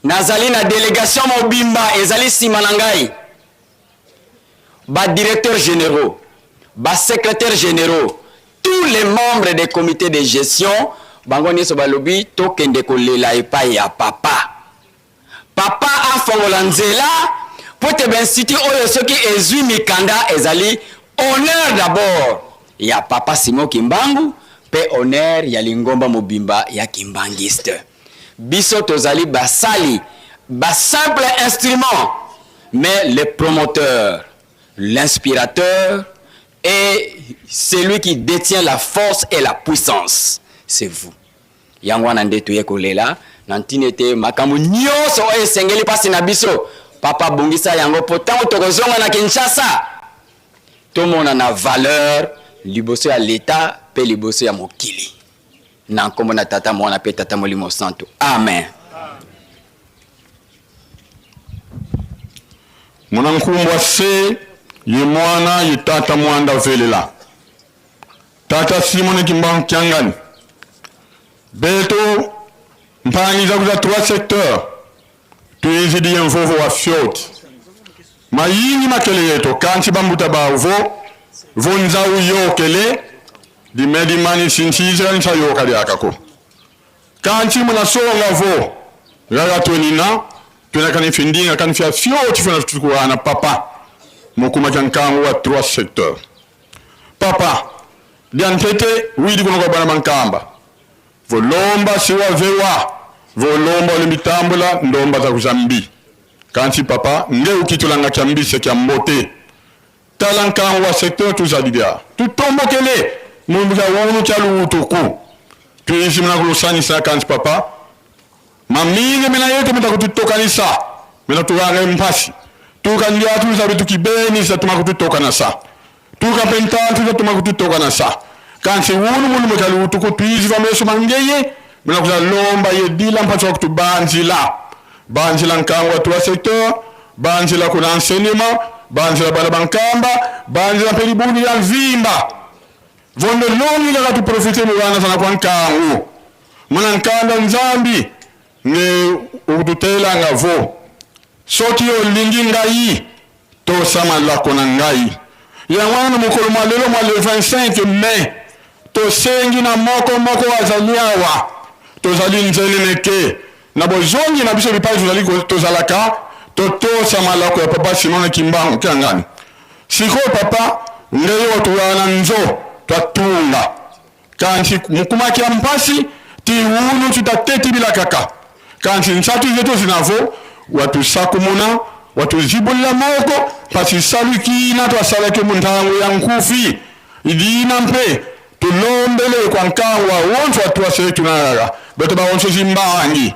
Nazali na delegation mobimba ezali sima na ngai. Ba directeurs generaux, ba secretaires generaux, tous les membres des comités de gestion, bango nionso balobi tokende kolela epai ya papa. Papa afongola nzela mpo te ba instituts oyo soki ezui mikanda ezali honneur d'abord ya papa Simon Kimbangu mpe honneur ya lingomba mobimba ya Kimbanguiste. Biso tozali basali, ba simples instruments, mais le promoteur, l'inspirateur et celui qui detient la force et la puissance, c'est vous. Yango wana nde toye kolela na ntina ete makambo nyonso oyo esengeli mpasi na biso, papa bongisa yango mpo ntango tokozonga na Kinshasa tomona na valeur liboso ya leta mpe liboso ya mokili. Na nkombo na Tata, Mwana mpe Tata Molimo Santu. Amen. Mwana nkumbwa se ye mwana ye tata mwanda velela tata Simone Kimbangu Kiangani beto mpangiza kuza trois secteurs tuizidi ye mvovo wa fioti mayingi makele yeto kanti bambuta bavo vonzau yokele Dime dimani sinchizira nchayoka lyakako. Kanchi munasonga vo gaka twenina twena kani findinga kani fya fyoti fyona tukuana papa mukuma kya nkangu wa trois secteur. Papa lya ntete widi kuno kwa bana bankamba volomba siwa vewa volomba ole mitambula ndomba za kuzambi kanchi papa nge ukitulanga kya mbise kya mbote Tala nkangu wa secteur tuzali bia tutombokele mulumbu kya wulu kya luwutuku tuizi mena kulusanisa kanti papa mamingi mena yetu meta kututokanisa mena tuwange mpasi tuka ndia tuzabi tukibenisa tuma kututokana sa tuka pentantu za tuma kututokana sa kanti wulu mulumbu kya luwutuku tuizi va meso mangeye mena kuzalomba ye dila mpasi wa kutubanzila Banzila nkangu wa trois secteur, banzila kuna enseignement, banzila bana ba Nkamba, banzila mpe libundu lya mvimba. Vondo longi kaka tu profiter mu bana sana kwa nkangu. Muna nkanda Nzambi nge ukututelanga vo. Soki olingi ngai, Tosa malako na ngai. Yango wana na mokolo mwa lelo mwa le 25 mai, tosengi na moko moko oyo azali awa, tozali nzeneneke na bozongi na biso bipai tozali tozalaka, totosa malako ya Papa Simon Kimbangu Kiangani. Sikoyo Papa, ndeye otoyaka na nzo twatunga Kanti mukumaki ya mpasi ti unu tutateti bilakaka kanti nsatu zetu zinavo watusakumuna watuzibulila moko pasi salu kina twasalaki mu ntango ya nkufi idina mpe tulombele kwa nkango awonso atuasele tunalala beto baonso zimbangi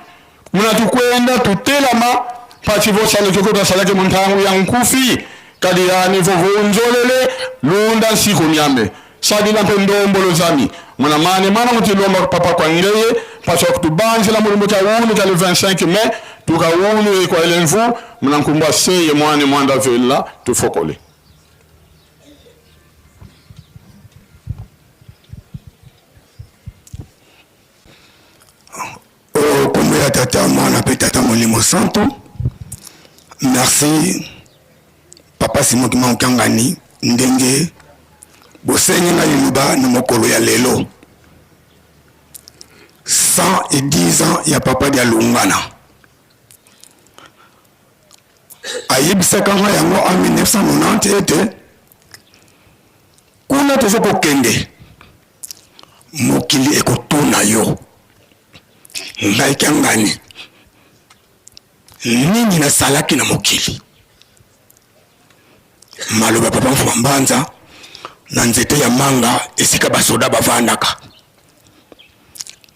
Muna tukwenda tutelama pasi vosaleke ko twasalaki mu ntango ya nkufi kadi yani vo vonzolele lunda nsiku myame sadila mpe ndombolo zami muna mane mana mutilomba papa kwa ngeye pasi wa kutubanzila mulumbu kya ulu kya le 25 mai tuka ulu kwa elenvu muna nkumbwa seye mwane mwanda vela tufokole. Oh, kombo ya tata mwana mpe tata molimo santu. Merci papa Simon Kimbangu Kiangani ndenge bosengi nga liloba na mokolo ya lelo 110 ans ya papa Dialungana. Ayebisaka nga yango en 1990 ete kuna toza kokende mokili ekotuna yo ngai kiangani nini nasalaki na mokili maloba papa mfuma mbanza na nzete ya manga esika basoda bavandaka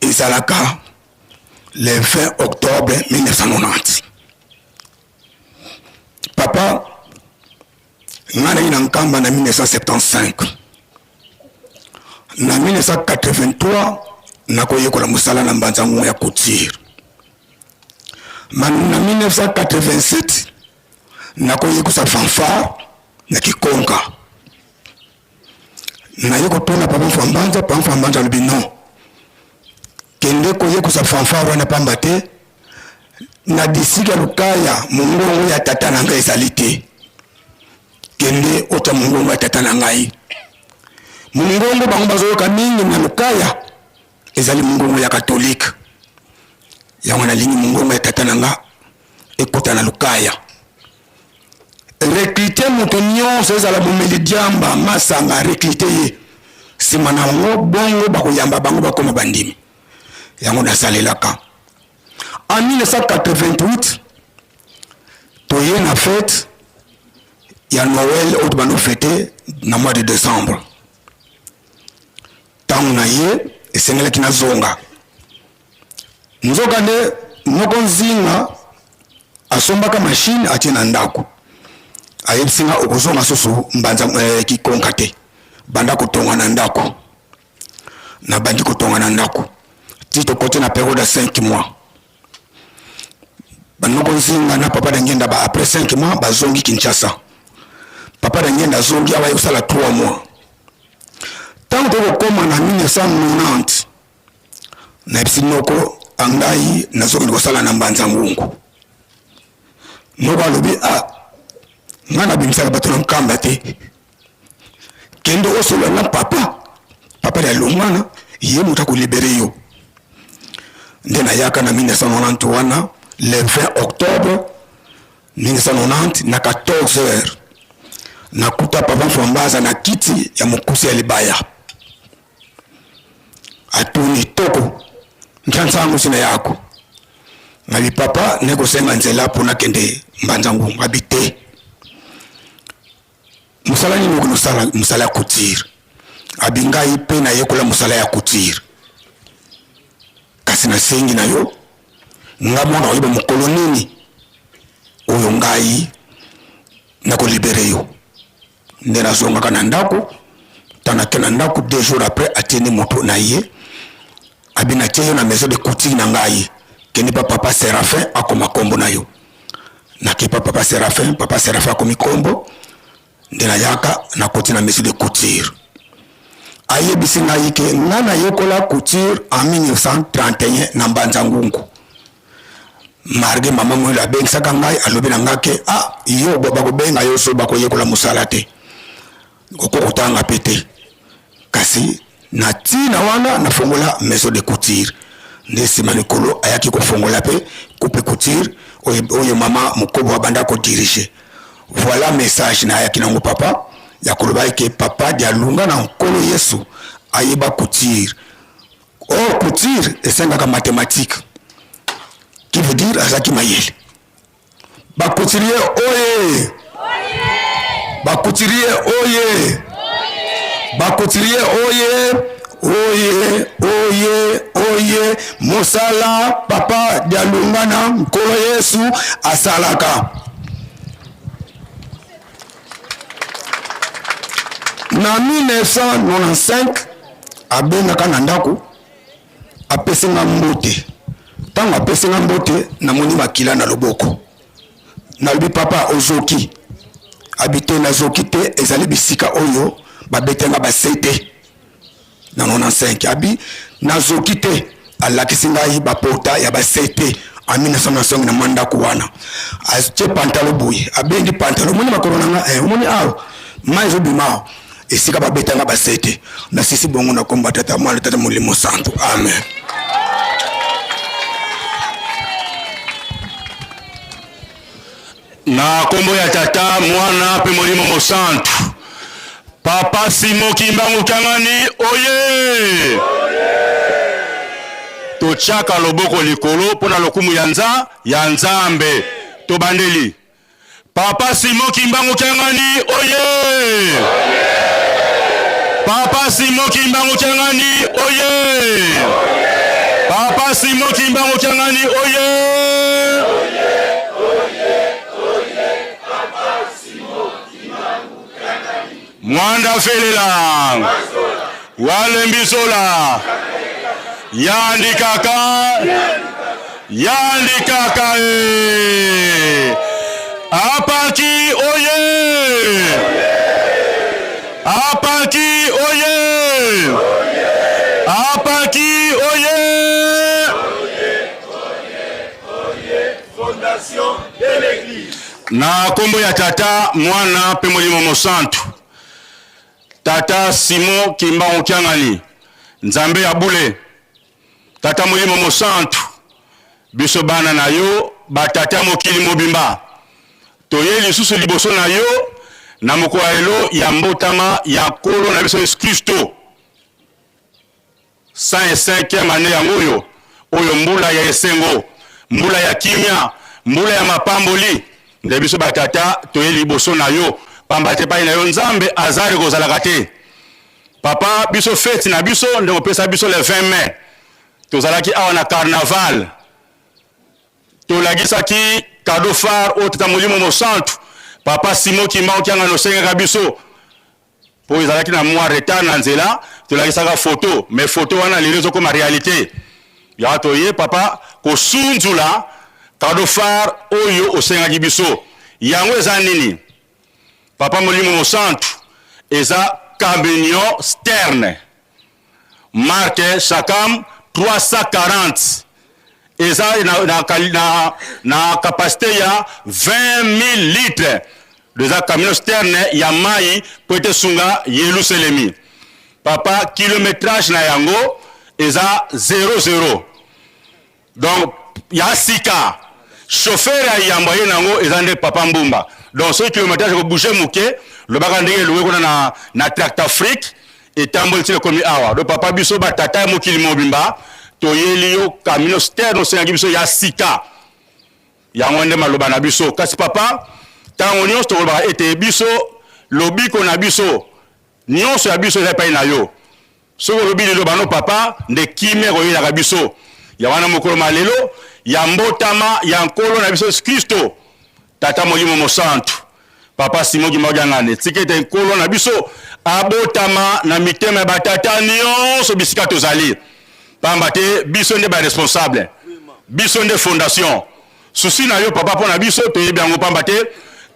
ezalaka le 20 octobre 1990 papa Nga naye na Nkamba na 1975. Na 1983 nakoyekola mosala na Mbanza Ngungu ya couture. Ma na 1987 nakoyekosa fanfare na Kikonka. Naye kotuna papa Mfua Mbanza, papa Mfua Mbanza alobi non, kende koyekosa fanfare wana pamba te na district ya Lukaya mongongo ya tata na ngai ezali te. Kende otya mongongo ya tata na ngai. Mongongo bango bazoyoka mingi na Lukaya ezali mongongo ya Katolike. Yango nalingi mongongo ya tata na nga ekota na Lukaya. Recrute moto nyonso, ezala momeli diamba, masanga, recrute ye. Nsima na yango bongo bakoyamba bango bakoma bandimi. Yango nasalelaka. En 1988 toye na fete ya Noël oyo tobanda fete na mois de décembre. Ntango na ye esengelaki nazonga, nzokande noko Nzinga asombaka machine atie na ndako, ayebisi nga okozonga susu mbanza eh, kikonka te, banda kotonga na ndako. Nabandi kotonga na ndako ti tokoti na periode ya 5 mois. Banoko Nzinga na papa Dangenda ba après 5 mois bazongi Kinshasa. Papa Dangenda azongi awa kosala 3 mois. Ntango tokokoma na 1990, nayebisi noko angai nazokende kosala na Mbanza Ngungu. Noko alobi ah, ngai nabimisaka bato na Nkamba te, kende osolola na papa, papa ya longwana ye moto akolibere yo. Nde nayaka na 1990 wana le 20 octobre 1990 na 14 heures, nakuta papa Mfwambaza na kiti ya mokuse ya libaya, atuni toko nkansango sina yako. Ngabi papa, nakosenga nzela mpo nakende Mbanza Ngungu. Abi te, mosala nini okoki kosala? Mosala ya couture. Abi ngai mpe nayekola mosala ya couture, kasi nasengi na yo nga mwana koyeba mokolo nini oyo ngai nakolibere yo. Nde nazongaka na ndako. Ntango nake na ndako, 2 jours après atindi moto na ye, abi natie yo na maison de couture na ngai, kende pa papa Séraphin akoma kombo na yo. Nake pa papa Séraphin, papa Séraphin akomi kombo, nde nayaka nakoti na maison de couture. Ayebisi ngai ke nga nayekola couture en 1931 na Mbanza Ngungu. Marge mama Mwelo abengisaka ngai, alobi na ngai ke ah, yo bakobenga yo so bakoyekola mosala te, okoki kotanga pe te. Kasi na ntina wana nafongola maison de couture. Nde nsima mikolo ayaki kofongola pe coupe couture oyo mama Mokobo abanda kodirige. Voilà message na ayaki nango papa ya koloba eke papa Dialunga na Nkolo Yesu ayeba couture. Or couture esengaka mathématique, qui veut dire azalaki mayele. Ba couturier oye, ba couturier oye, ba couturier oye, oye, oye, oye, mosala papa Dialunga na Nkolo Yesu asalaka. Na 1995 abengaka na ndako, apesi nga mbote. Ntango apesi nga mbote, namoni makila na loboko. Nalobi papa ozoki? Abi te, nazoki te, ezali bisika oyo babete nga basete na 95. Abi nazoki te, alakisi ngai bapota ya basete en 1995 na mwa ndako wana. Atie pantalo boye, abendi pantalo, omoni makolo na nga, omoni awa mai ezobima awa, esika babetanga basete. Nasisi bongo na komba Tata, Mwana, Tata Molimo Santu. Amen. Na kombo ya Tata, Mwana pe Molimo Mosantu. Papa Simon Kimbangu Kiangani oye! Totiaka loboko likolo mpo na lokumu ya nza ya Nzambe. Tobandeli. Papa Simon Kimbangu Kiangani oye! Papa Simon Kimbangu Kiangani oye! Papa Simon Kimbangu Kiangani oye! Mwanda felela walembisola yandikaka yandikaka e apaki oye apaki oye apaki oye. Fondation de l'église. Na nkombo ya Tata, Mwana mpe Molimo Mosantu. Tata Simon Kimbangu Kiangani, Nzambe ya bule, Tata Molimo Mosantu, biso bana na yo, batata ya mokili mobimba, toye lisusu liboso na yo na mokolo ya lelo ya mbotama ya Nkolo na biso Yesu Kristo. 105e annee yango oyo, oyo mbula ya esengo, mbula ya kimia, mbula ya mapamboli. Nde biso batata toye liboso na yo, pamba te epai na yo Nzambe hasard ekozalaka te. Papa, biso feti na biso nde kopesa biso le 20 mai, tozalaki awa na carnaval, tolakisaki cadeau phare oyo Tata Molimo Mosantu Papa Simon Kimbangu Kiangani osengaka biso po ezalaki na mua retard na nzela, tolakisaka photo mais photo wana lelo ezokoma realite. Yango toye papa kosunzula cadeau phare oyo osengaki biso. Yango eza nini? Papa Molimo Mosantu, eza camion sterne marque Chacam 340 eza na, na, na, na capacité ya 20 000 litres. Eza camion sterne ya mai po ete esunga Yelusalemi. Papa, kilometrage na yango eza 00. Donc ya sika chauffeur ya yambo aye nango eza nde papa Mbumba. Donc soki kilometrage eko bouger muke, lobaka ndenge elouer kuna na, na Tractafrique etamboli ti ekomi awa. Donc papa biso ba tata ya mokili mobimba toyeli yo camion sterne osengaki biso ya sika. Yango nde maloba na biso. Kasi papa, tango nionso tokolobaka ete biso lobiko na biso nionso ya biso eza epai na yo. Soki olobi liloba no papa, nde kimia ekoyelaka biso. Ya wana mokolo ma lelo ya mbotama ya Nkolo na biso Yesu Klisto, Tata Molimo Mosantu, Papa Simon Kimbangu Kiangani, tika ete Nkolo na biso abotama na mitema ya ba tata nionso bisika tozali, pamba te biso nde ba responsable, biso nde fondation. Souci na yo papa mpo na biso toyebi yango, pamba te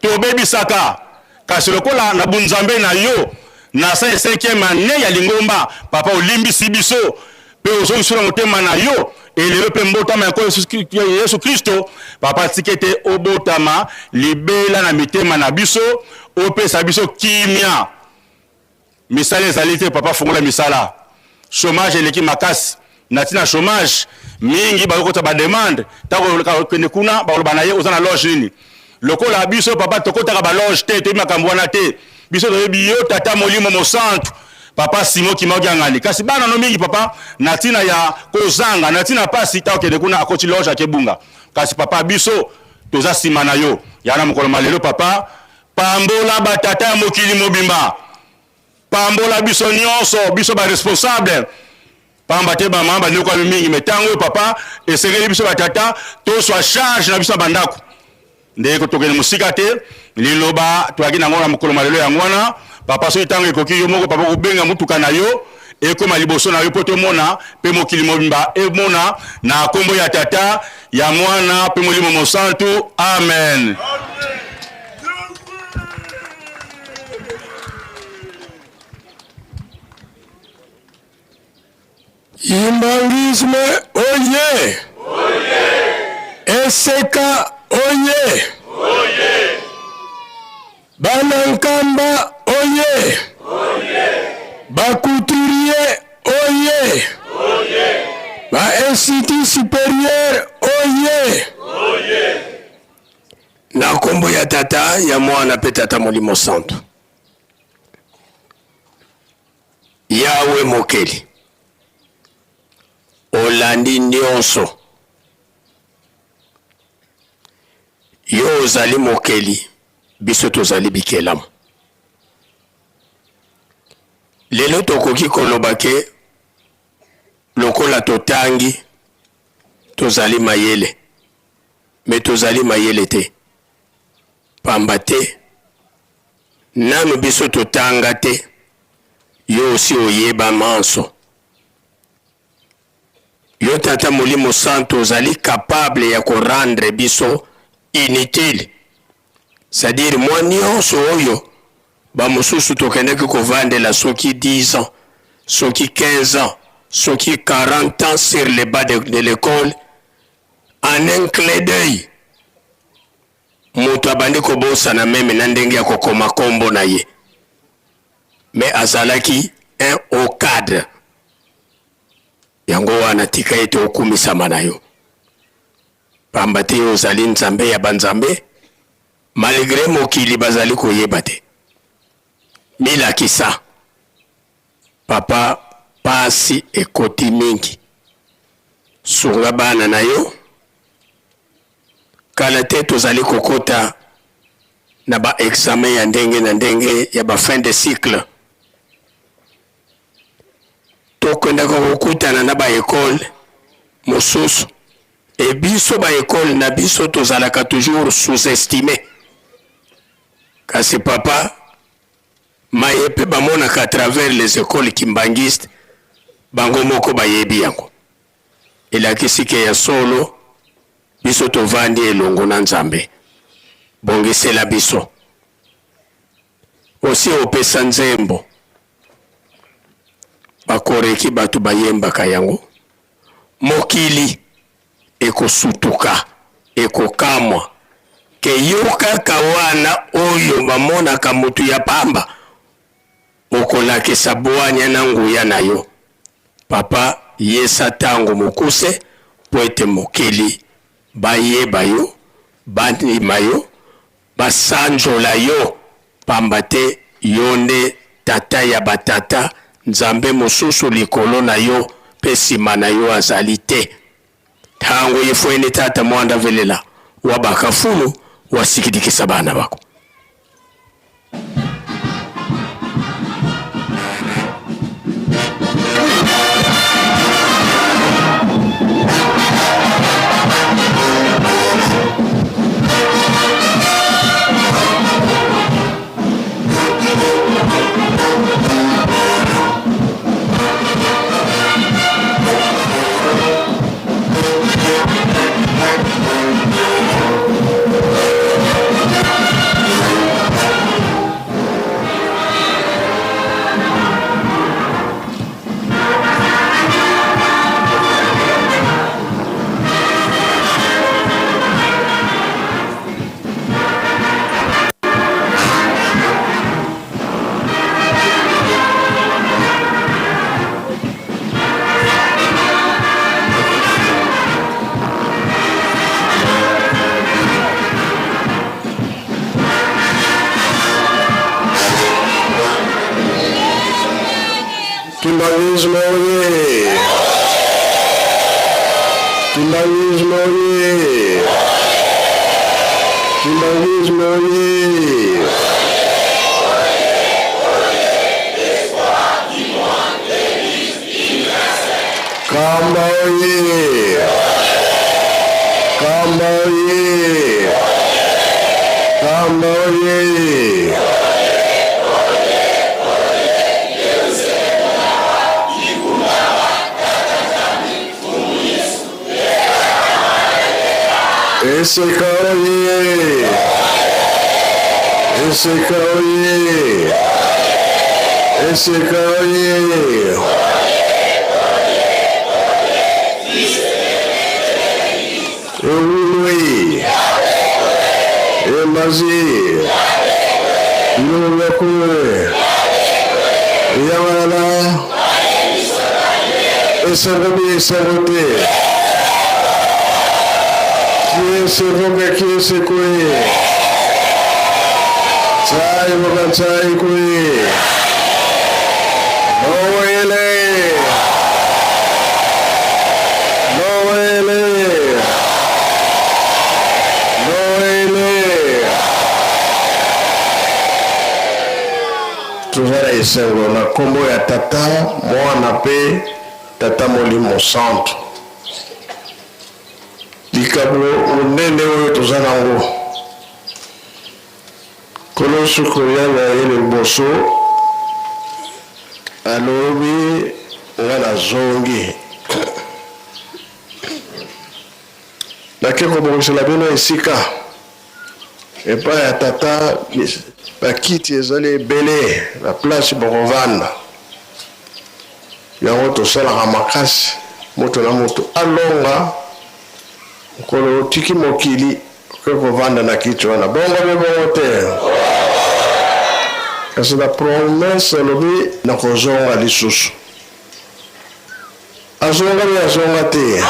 tobebisaka, kasi lokola na bunzambe na yo na 105e annee ya lingomba papa olimbisi biso mpe ozongisi na motema na yo elelo mpe mbotama ya Nkolo Yesu Kristo. Papa, tika ete obotama libela na mitema na biso, opesa biso kimia. Misala ezali te papa, fungola misala. Chomage eleki makasi. Na tina chomage mingi bazokota ba demande, tango okende kuna bakoloba na ye oza na loge nini? Lokola biso papa tokotaka ba loge te, toyebi makambo wana te. Biso toyebi yo tata Molimo Mosantu papa Simon Kimbangu Kiangani. Kasi bana no mingi papa na tina ya kozanga, na tina pasi, tango okende kuna akoti loge akebunga. Kasi papa biso toza sima na yo. Yana mokolo ma lelo papa, Pambola ba tata ya mokili mobimba. Pambola biso nionso, biso ba responsable. Pamba te ba mama banyokwami mingi, mais tango oyo papa esengeli biso ba tata toswa charge na biso ya bandako. Nde tokende mosika te, liloba toyaki nango na mokolo ma lelo yango wana. Papa soki tango ekoki yo moko papa kobenga motuka na yo ekoma liboso na yo mpo tomona mpe mokili mobimba emona na kombo ya Tata, ya Mwana mpe Molimo Mosantu. Amen. Kimbanguisme oye! Eseka oye! Bana Nkamba oye! Ba couturier oye! Ba institut superieur oye! Na kombo ya Tata, ya Mwana pe Tata Molimo Santu. Yawe Mokeli, olandi nionso. Yo ozali Mokeli, biso tozali bikelamu. Lelo tokoki koloba ke lokola totangi tozali mayele, mais tozali mayele te, pamba te nanu biso totanga te, yo osi oyeba manso. Yo Tata Molimo Santu ozali capable ya ko rendre biso inutile, c'est à dire mwa nionso oyo ba mosusu tokendaki kovandela soki 10 ans, soki 15 ans, soki 40 ans sur le banc de l'ecole, en un clin d'oeil. Moto abandi kobosana meme na ndenge ya kokoma kombo na ye. Mais azalaki un haut cadre. Yango wana tika ete okumisama na yo. Pamba te yo ozali Nzambe ya ba nzambe, malgre mokili bazali koyeba te. Milakisa. Papa pasi ekoti mingi. Sunga bana na yo. Kala te tozali kokota na ba examen ya ndenge na ndenge ya ba fin de cycle. Tokendaka kokutana na ba ecole mosusu et biso ba ecole na biso tozalaka toujours sous-estime. Kasi papa maye pe bamonaka à travers les ecoles kimbanguistes bango moko bayebi yango. Elakisi ke ya solo biso tovandi elongo na Nzambe. Bongisela biso. Osi opesa nzembo bakoreki bato bayembaka yango. Mokili ekosutuka, ekokamwa ke yo kaka wana oyo bamonaka mutu ya pamba okolakisa bwanya na nguya na yo. Papa yesa tango mokuse mpo ete mokili bayeba yo, bandima yo, basanjola yo, pamba te yo nde Tata ya ba tata, Nzambe mosusu likolo na yo mpe sima na yo azali te. Tango yifweni Tata mwanda velela wa bakafulu wasikidikisa bana bako. Kimbanguisme oye! Kimbanguisme oye! Kimbanguisme oye! Kamba oye! Kamba oye! Kamba oye! Eseka oye! Eseka oye! Eseka oye! Ewulwe! Emazi! Biloko! Yamalala! Esengo bi esengo te. Kiese voka kiese kwe. Chai voka chai kwe. Noele. Noele. Noele. Toza na esengo na nkombo ya Tata, Mwana mpe Tata Molimo Santu. Likabo monene oyo toza nango, Nkolo Yesu koya na ye liboso, alobi nga nazongi, nake kobongisela bino esika. Epai ya Tata, bakiti ezali ebele na place bokovanda. Yango tosalaka makasi moto na moto alonga. Mokolo otiki mokili, Okoki kovanda na kiti wana bongo mpe bongo te. Kasi na promesse alobi nakozonga lisusu. Azonga mpe azonga te.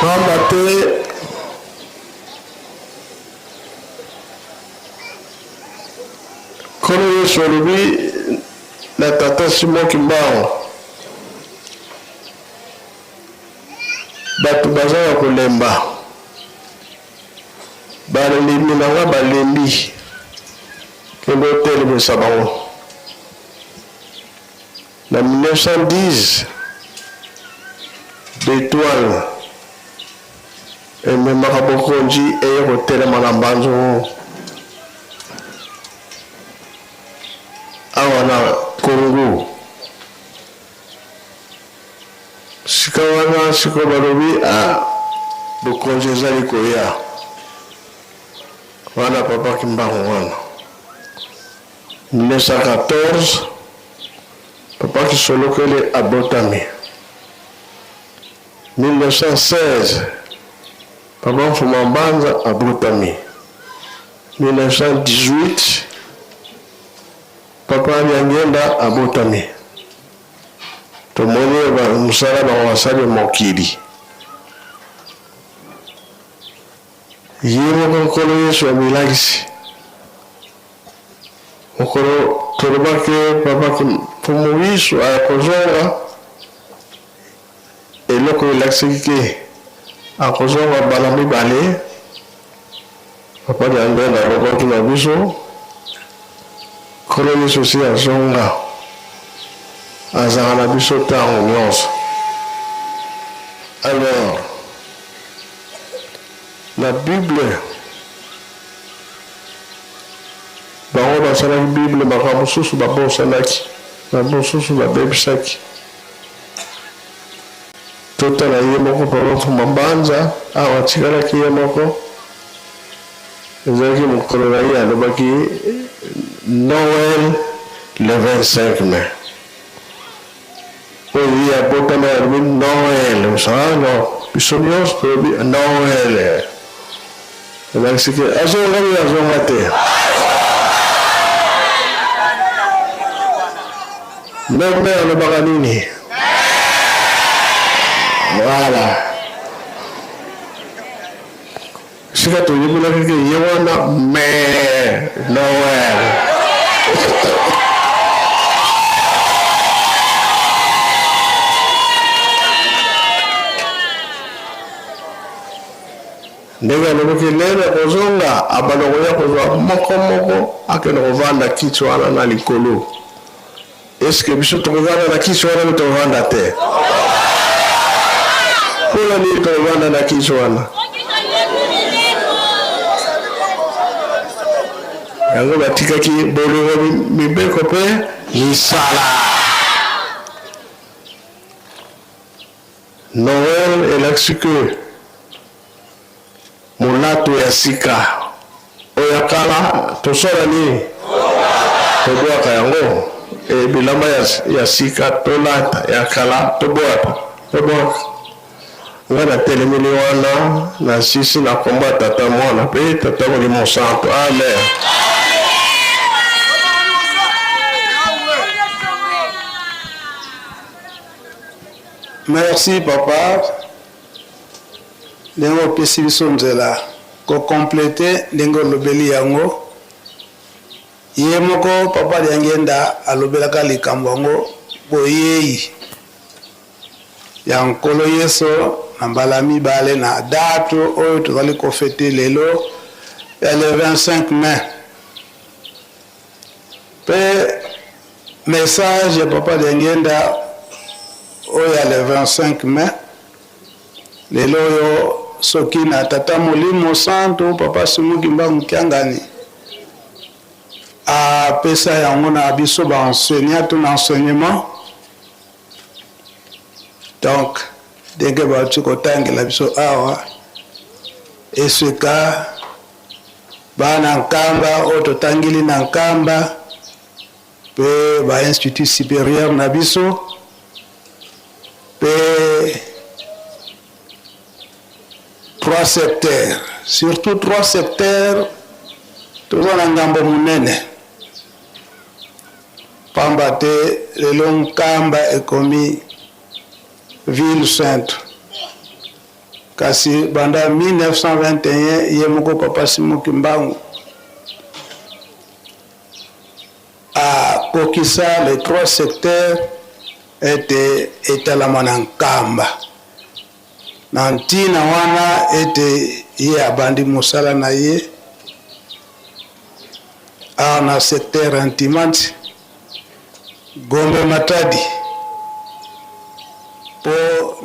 Pamba te Nkolo Yesu alobi na tata Simon Kimbangu, bato baza ya kolemba. Bandimi na nga balembi, kende otelemisa bango. Na 1910, B'Etoile ememaka bokonzi eye kotelema na Mbanza-Ngungu awa na Congo. Sika wana sikoyo balobi ah bokonzi ezali koya wana papa Kimbangu wana 1914 papa Kisolokele abotami 1916 papa Mfuma Mbanza abotami 1918 papa Diangienda abotami Tomoni mosala bango basali mokili. Ye moko Nkolo Yesu amilakisi. Mokolo tolobaki papa Mfumu Yesu akozonga, eloko elakisaki ke akozonga mbala mibale. Papa Diangienda alobaki na biso, Nkolo Yesu si azonga, azalaka na biso tango nionso. Alors, na Bible, bango basalaki Bible, makambo mosusu babosanaki, makambo mosusu babebisaki. Totala ye moko Papa Mfuma Mbanza awa atikalaki ye moko ezalaki mokolo na ye alobaki Noël le 25 mai oyo ye abotama alobi Noël ah non biso nyonso tolobi Noël elakisi ke azonga ye azonga te Meme alobaka nini? Voilà. Sika toyebelaki ke ye wana mais Noël. Ndenge alobaki lelo akozonga abanda koya kozwa moko moko akende kovanda kiti wana na likolo. Est ce que biso tokovanda na kiti wana to tokovanda te? Mpona nini tokovanda na kiti wana? Yango batikaki bolingo mibeko mpe misala. Noël elakisi que Molato ya sika oyo ya kala tosala nini? Tobwaka yango. E, bilamba ya, ya sika tolata, ya kala tobwaka, tobwaka. Ngai natelemeli wana na sisi na kombo ya Tata, Mwana mpe Tata Molimo Santo. Amen. Merci papa. Ndenge opesi biso nzela ko completer ndenge olobeli yango, ye moko Papa Diangienda alobelaka likambo yango boyeyi ya Nkolo Yesu na mbala mibale na date oyo tozali ko feter lelo ya le 25 mai. Pe message ya Papa Diangienda oyo ya le 25 mai Lelo oyo soki na tata molimo santu papa Simon Kimbangu Kiangani. Apesa yango na biso ba enseignants to na enseignement. Donc ndenge bauti kotangela biso awa esika bana Nkamba oyo totangeli na Nkamba mpe ba institut superieur na biso mpe trois secteurs, surtout trois secteurs toza na ngambo monene pamba te lelo Nkamba ekomi ville sainte, kasi banda 1921 ye moko Papa Simon Kimbangu akokisa les trois secteurs ete etalama na Nkamba. Na ntina wana ete ye abandi mosala na ye awa na secteur ya Ntimanti, Gombe Matadi, mpo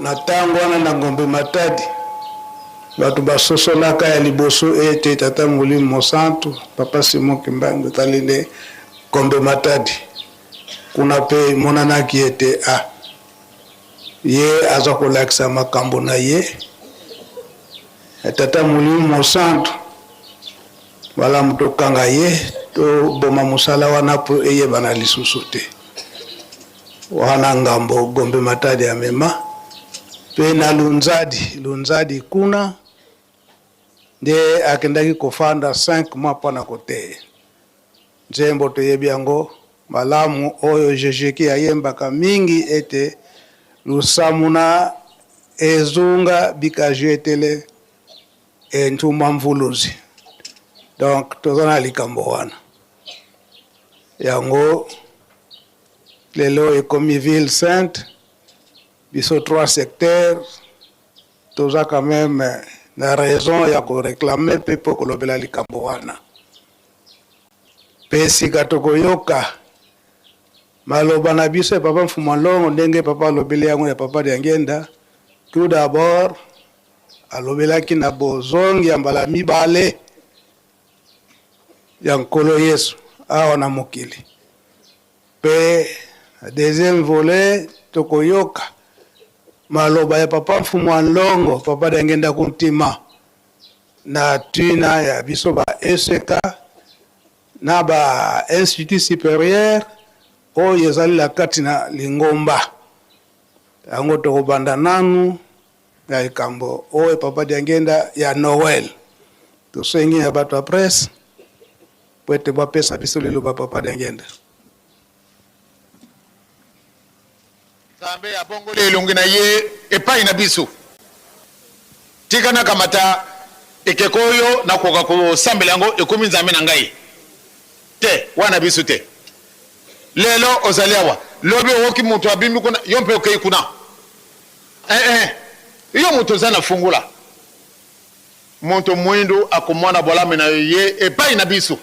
na ntango wana na Gombe Matadi bato basosolaka ya liboso ete Tata Molimo Mosantu, Papa Simon Kimbangu, etali nde Gombe Matadi. Kuna mpe emonanaki ete ah, ye aza kolakisa makambo na ye ya Tata Molimo Mosantu. Malamu tokanga ye, toboma mosala wana mpo eyebana lisusu te. Wana ngambo Gombe Matadi amema mpe na Lunzadi, Lunzadi kuna nde akendaki kofanda 5 mois mpo na koteya. Nzembo toyebi yango malamu oyo Jejeki ayembaka mingi ete Lusamuna ezunga bikajuetele e ntuma mvuluzi. Donc toza na likambo wana. Yango lelo ekomi ville sainte, biso trois secteurs toza quand même na raison ya ko reclamer mpe mpo kolobela likambo wana. Mpe sika tokoyoka maloba na biso ya Papa Mfuma Longo ndenge Papa alobeli yango ya Papa Diangienda. Tout d'abord alobelaki na bozongi ya mbala mibale ya Nkolo Yesu awa na mokili. Mpe na deuxième volet tokoyoka maloba ya Papa Mfumua Nlongo, Papa Diangienda Kuntima, na tina ya biso ba ECK na ba institut superieur oyo ezali na kati na lingomba. Yango tokobanda nanu na likambo oyo Papa Diangienda ya Noël. Tosengi na bato ya presse po ete bapesa biso liloba Papa Diangienda. Nzambe abongoli elongi na ye epai na biso. Tika nakamata ekeko oyo nakoka kosambela yango, ekomi nzambe na ngai. Te, wana biso te. Lelo ozali awa, lobi oyoki moto abimi kuna, yo mpe okei kuna. Eh, eh, yo moto oza na fungola. Moto mwindu akomona bolamu na ye epai na biso.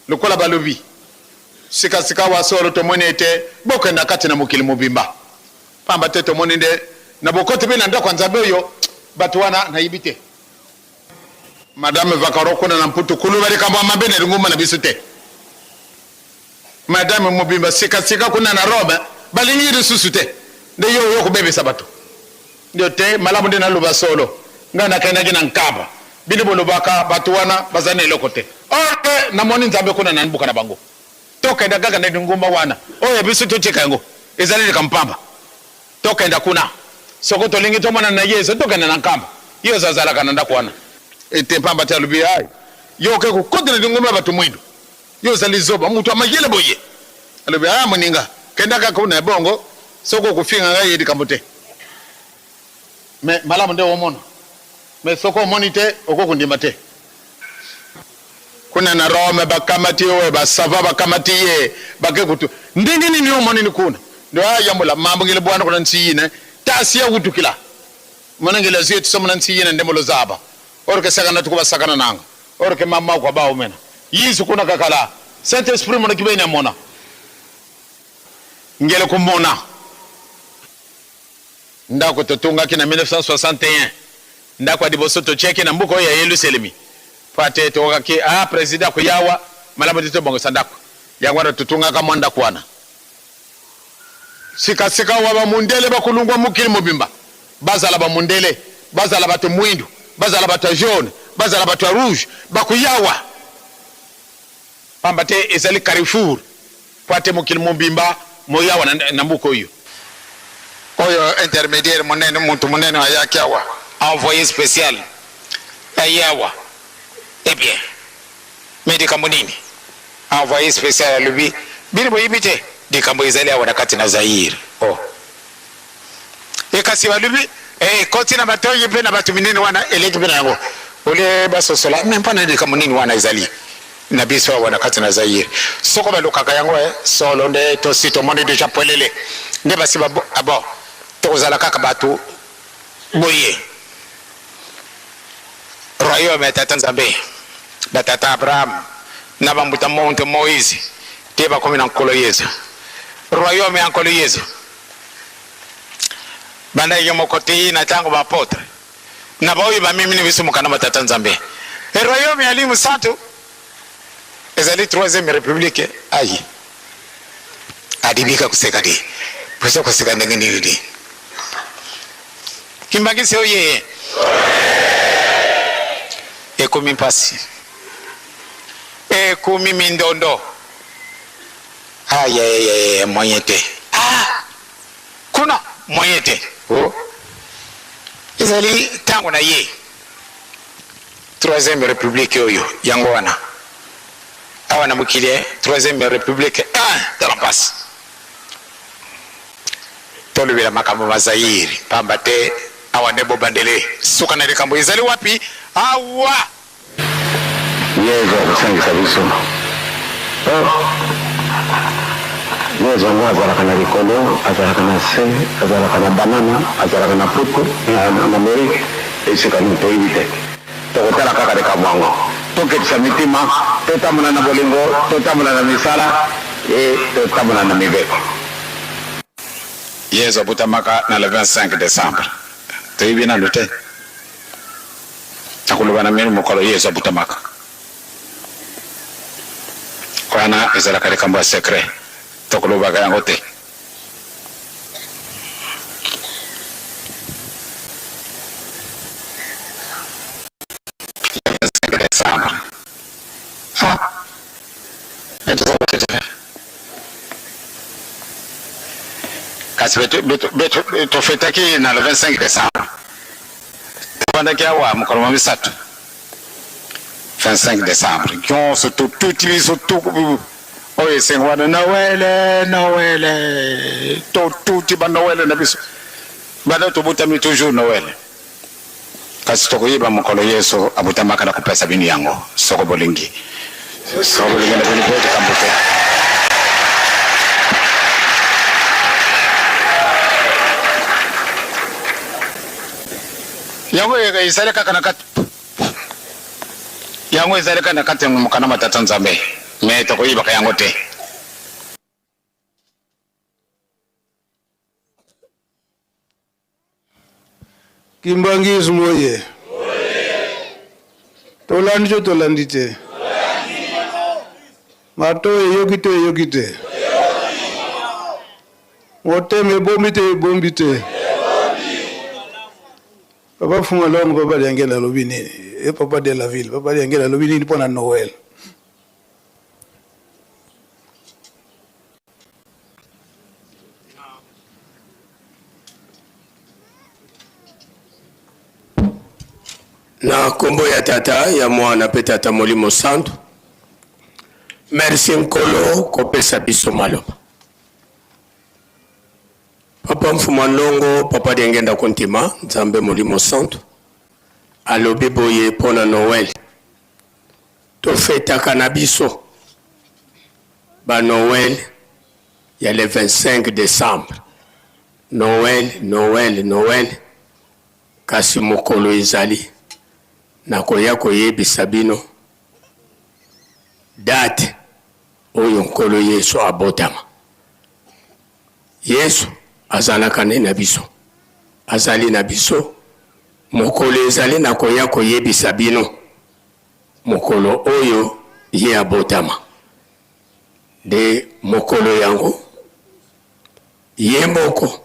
Lokola balobi, Sika-sikawa solo tomoni ete bokenda kati na mokili mobimba. Pamba te tomoni nde na bokoti mpe na ndako ya Nzambe oyo bato wana nayebi te. Madame Vakaro kuna na Mputu koloba likambo ya mabe na lingomba na biso te. Madame mobimba sika-sika kuna na Rome balingi ye lisusu te. Nde yo oye kobebisa bato. Nde te malamu nde naloba solo. Ngai nakendaki na Nkamba. Bino bolobaka bato wana bazali na eloko te. Or que namoni Nzambe kuna na mboka na bango. Tokenda kaka na lingomba wana. Oyo ya biso totika yango. Ezali likambo pamba. Tokenda kuna. Soko tolingi tomonana na Yesu, tokenda na Nkamba. Yesu azalaka na ndako wana. Ete pamba te alobi, Ai, yo oke kokota na lingomba ya bato mwindo. Yo ozali zoba, moto ya mayele boye. Alobi, Ah, moninga, kenda kaka kuna, ebongo soki okofinga ngai ye likambo te. Mais malamu nde omona. Mais soki omoni te, okoki kondima te. Kuna na Rome bakamati oyo ba savant bakamati ye bake kutu ndenge nini yo omoni ni kuna ndo ayambola mambo ngele bwana kuna nsi yine tasi ya kutukila mona ngele azuye tusomona nsi yine ndembo lozaba or ke sakana tukuba sakana nanga or ke mama kwa ba omena yisu kuna kakala Saint Esprit mona kibeni amona ngele kumona Ndako totongaki na 1961, ndako ya liboso totiaki na mboka oyo ya Yeluselemi, mpo ate tokokaki, ah, president akoya awa. Malamu te tobongisa ndako. Yango wana totongaka mwa ndako wana. Sikasikawa bamundele bakolungwa mokili mobimba, bazala bamundele, bazala bato mwindu, bazala bato ya jaune, bazala bato ya rouge, bakoya awa. Pamba te ezali carrefour, mpo ate mokili mobimba moye awa na, na mboka oyo. Oyo intermediaire monene, mutu monene ayaki awa, envoye special aye awa, eh bien, mais likambo nini? Envoye special alobi, bino boyebi te likambo ezali awa na kati na Zaïre. Oh. E kasi balobi, eh, ekoti na matoyi mpe na bato minene wana, eleki mpe na yango. Olie basosola, mais mpo na likambo nini wana ezali na biso awa na kati na Zaïre? Soko balukaka yango, eh, solo nde tosi tomoni deja pwelele nde basi ba, ah bon, tokozala kaka bato boye. Royaume ya Tata Nzambe, ba tata Abraham na ba mbuta muntu Moïse te bakomi na Nkolo Yezu. Royaume ya Nkolo Yezu banda ye moko ti na tango ba apotre na baoyo bamemini biso mokanda ma Tata Nzambe. E royaume ya Limu Santu ezali troisième republique. Ayi adibika koseka te, boza koseka ndenge nini te? Kimbangisi oye ekomi mpasi, ekomi mindondo. Ayayayaya, moyen te. Ah, kuna moyen te. Oh, ezali ntango na ye troisième republique oyo yango wana awa na mokili eh, troisième republique ah, tala mpasi. Tolobela makambo ma Zaïre pamba te awa nde bobandeli suka na likambo ezali wapi awa. Yezu akosangisa biso oh. Yezu yango azalaka na likolo, azalaka na se, azalaka na banana, azalaka na poto, na Amerique, esika nini toyebi te. Tokotala kaka likambo yango. Tokitisa mitima, totambola na bolingo, totambola na misala, e totambola na mibeko. Yezu abotamaka na le 25 decembre. Toyebi nanu te. Nakoloba na mino mokolo Yezu abotamaka. Wana ezalaka likambo ya secret. Tokolobaka yango te. Décembre. Ah. Kasi tofetaki na le 25 décembre. Tofandaki awa mokolo mwa misato. 25 décembre. Nyonso totuti biso oyo esengo wana Noele, Noele. Totuti ba Noele na biso. Banda tobotami toujours Noele. Kasi tokoyeba mokolo Yesu abotamaka na kopesa bino yango, soko bolingi. Soko bolingi na bino mpe likambo te. Yango ezali kaka na kati, yango ezali kaka na kati ya mokanda mwa Tata Nzambe, me tokoyebaka yango te. Kimbanguisme oye. Tolandi to tolandi te? Matoyi eyoki to eyoki te? Motema ebombi te ebombi te? Papa Fuma Longo, Papa Diangela alobi nini? E Papa de la ville, Papa Diangela alobi nini mpo na Noël? Na nkombo ya Tata, ya Mwana mpe Tata Molimo Santu. Merci Nkolo kopesa biso maloba. Papa Mfuma Ndongo, Papa Diangenda Kuntima, Nzambe Molimo Santu alobi boye mpo na Noël. Tofetaka na biso ba Noël ya le 25 decembre. Noël, Noël, Noël, kasi mokolo ezali nakoya koyebisa bino date oyo Nkolo Yesu abotama. Yesu azalaka nde na biso, azali na biso. Mokolo ezali nakoya koyebisa bino mokolo oyo ye abotama. Nde mokolo yango, ye moko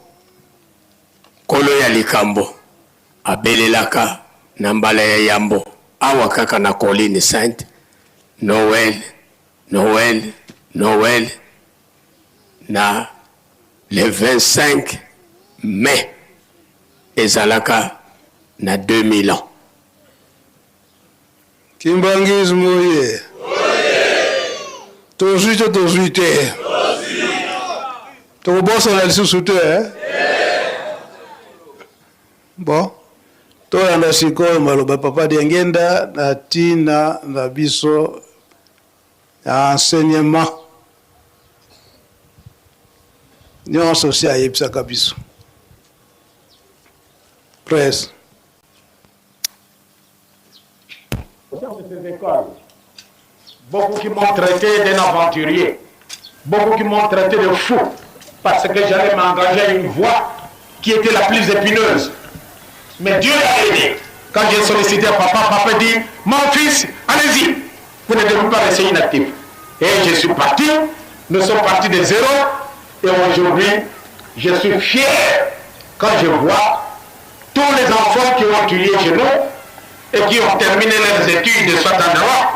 nkolo ya likambo abelelaka na mbala ya yambo awa kaka na Colline Sainte, Noël, Noël, Noël, na le 25 mai ezalaka na 2000 ans. Kimbanguisme oye! Tozwi to tozwi te? Tokobosana lisusu te eh? Bon, tolanda sikoyo maloba Papa Diangienda na tina na biso ya enseignement nyonso si ayebisaka biso presse. De ces écoles, beaucoup qui m'ont traité d'un aventurier, beaucoup qui m'ont traité de fou, parce que j'allais m'engager à une voie qui était la plus épineuse. Mais Dieu l'a aidé. Quand j'ai sollicité papa, papa dit, mon fils, allez-y, vous ne devez pas rester inactif. Et je suis parti, nous sommes partis de zéro, et aujourd'hui, je suis fier quand je vois tous les enfants qui ont étudié chez nous et qui ont terminé leurs études, soit en Europe,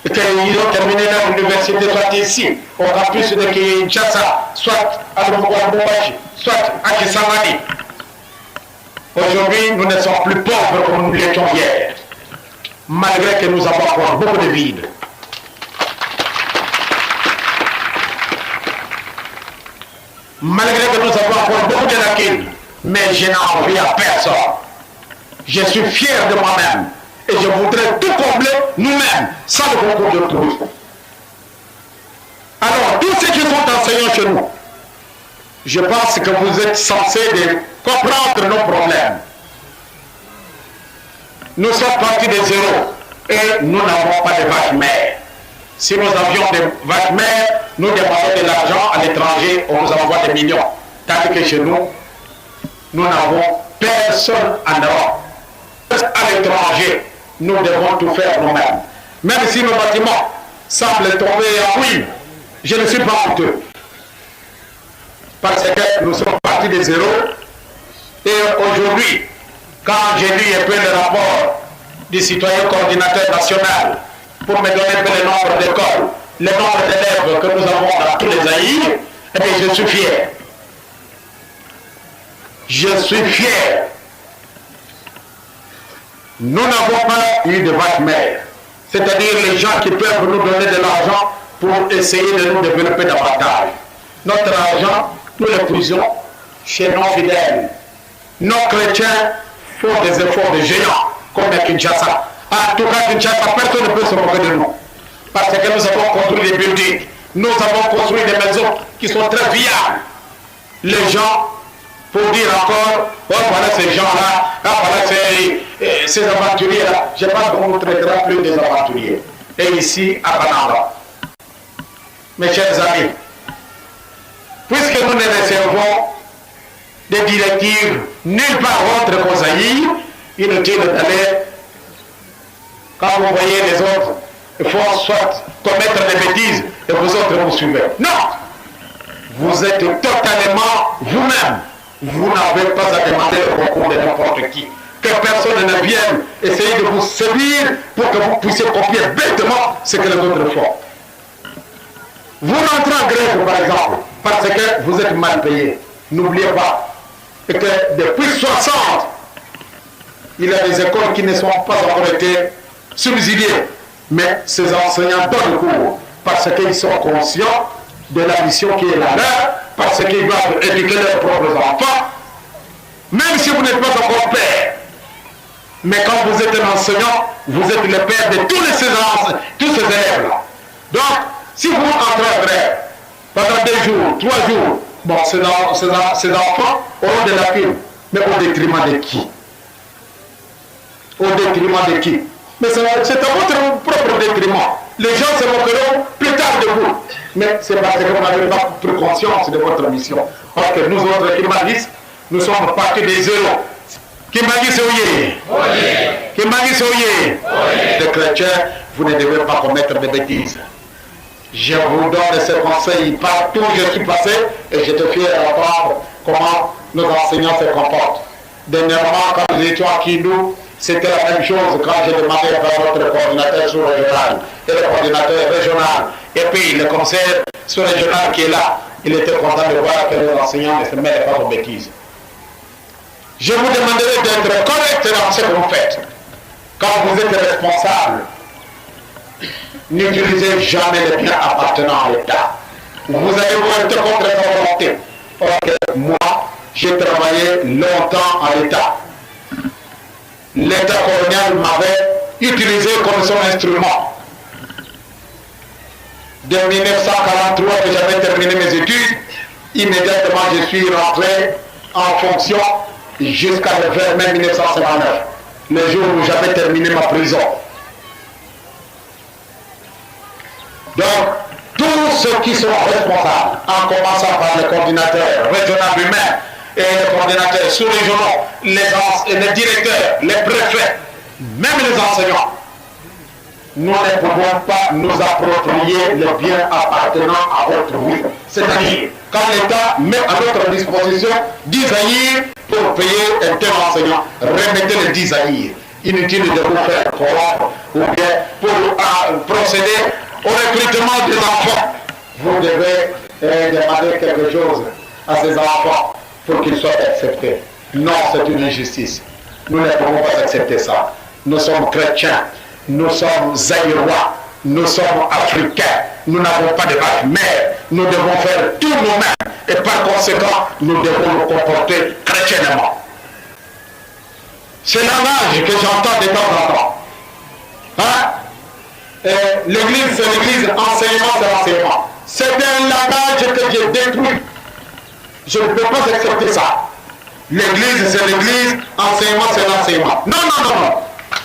et qu'ils ont terminé leur université, soit ici, au campus de Kinshasa, soit à Lubumbashi, soit à Kisangani. Aujourd'hui, nous ne sommes plus pauvres comme nous l'étions hier, malgré que nous avons encore beaucoup de vides. Malgré que nous avons encore beaucoup de lacunes, mais je n'en envie à personne. Je suis fier de moi-même et je voudrais tout combler nous-mêmes, sans le concours d'autrui. Alors, tous ceux qui sont enseignants chez nous, je pense que vous êtes censés de comprendre nos problèmes. Nous sommes partis de zéro et nous n'avons pas de vaches mères. Si nous avions des vaches mères, nous demandons de l'argent à l'étranger, on nous envoie des millions. Tandis que chez nous, nous n'avons personne en Europe. À l'étranger, nous devons tout faire nous-mêmes. Même si nos bâtiments semblent tomber en ruine, je ne suis pas honteux. Parce que nous sommes partis de zéro. Et aujourd'hui, quand j'ai lu un peu le rapport du citoyen coordinateur national pour me donner un peu le nombre d'écoles, le nombre d'élèves que nous avons dans tous les Zaïre, eh bien, je suis fier. Je suis fier. Nous n'avons pas eu de vache mère, c'est-à-dire les gens qui peuvent nous donner de l'argent pour essayer de nous développer davantage. Notre argent, nous le puisons chez nos fidèles. Nos chrétiens font des efforts de géants, comme à Kinshasa. En tout cas, Kinshasa, personne ne peut se moquer de nous. Parce que nous avons construit des buildings, nous avons construit des maisons qui sont très viables. Les gens, pour dire encore, oh, voilà ces gens-là, ah, voilà ces aventuriers-là. Je pense qu'on ne traitera plus des aventuriers. Et ici, à Bananga. Mes chers amis, puisque nous ne recevons des directives nulle part autre qu'aux Zaïre, inutile d'aller, quand vous voyez les autres, il faut soit commettre des bêtises et vous autres vous suivez. Non! Vous êtes totalement vous-même. Vous n'avez pas à demander le concours de n'importe qui. Que personne ne vienne essayer de vous séduire pour que vous puissiez copier bêtement ce que les autres font. Vous rentrez en grève, par exemple, parce que vous êtes mal payé. N'oubliez pas que depuis 60, il y a des écoles qui ne sont pas encore été subsidiées. Mais ces enseignants donnent cours parce qu'ils sont conscients de la mission qui est la leur, parce qu'ils doivent éduquer leurs propres enfants, même si vous n'êtes pas encore père. Mais quand vous êtes un enseignant, vous êtes le père de tous ces élèves-là. Donc, si vous entrez en grève pendant 2 jours, 3 jours, bon, ces enfants auront de la lacunes. Mais au détriment de qui? Au détriment de qui? Mais c'est à votre propre détriment. Les gens se moqueront plus tard de vous. Mais c'est parce que vous n'avez pas pris conscience de votre mission. Parce que nous autres Kimbanguistes, nous sommes partis des zéros. Kimbanguiste oye! Kimbanguiste oye! Les chrétiens, vous ne devez pas commettre des bêtises. Je vous donne ce conseil partout où je suis passé et j'étais fier d'apprendre comment nos enseignants se comportent. Dernièrement, quand nous étions à Kindu, c'était la même chose quand j'ai demandé à notre coordinateur sous-régional et le coordinateur régional et puis le conseil sous-régional qui est là. Il était content de voir que nos enseignants ne se mêlent pas aux bêtises. Je vous demanderai d'être correct dans ce que vous faites. Quand vous êtes responsable, n'utilisez jamais les biens appartenant à l'État. Vous allez vous être contre sa volonté. Or que moi, j'ai travaillé longtemps à l'État. L'État colonial m'avait utilisé comme son instrument. De 1943 que j'avais terminé mes études, immédiatement je suis rentré en fonction jusqu'à le 20 mai 1959, le jour où j'avais terminé ma prison. Donc, tous ceux qui sont responsables, en commençant par le coordinateur régional humain et les coordinateurs sous-régionaux, les, les directeurs, les préfets, même les enseignants, nous ne pouvons pas nous approprier les biens appartenant à autrui. C'est-à-dire, quand l'État met à notre disposition 10 aïrs pour payer un tel enseignant, remettez les 10 aïrs. Inutile de vous faire corrompre ou bien pour euh, procéder au recrutement des enfants. Vous devez euh, demander quelque chose à ces enfants pour qu'ils soient acceptés. Non, c'est une injustice. Nous ne pouvons pas accepter ça. Nous sommes chrétiens, nous sommes zaïrois, nous sommes africains, nous n'avons pas de vache mère, nous devons faire tout nous-mêmes et par conséquent, nous devons nous comporter chrétiennement. C'est langage que j'entends de temps en temps. Hein? L'église, c'est l'église, enseignement, c'est l'enseignement. C'est un langage que j'ai détruit. Je ne peux pas accepter ça. L'église, c'est l'église, enseignement, c'est l'enseignement. Non, non, non, non.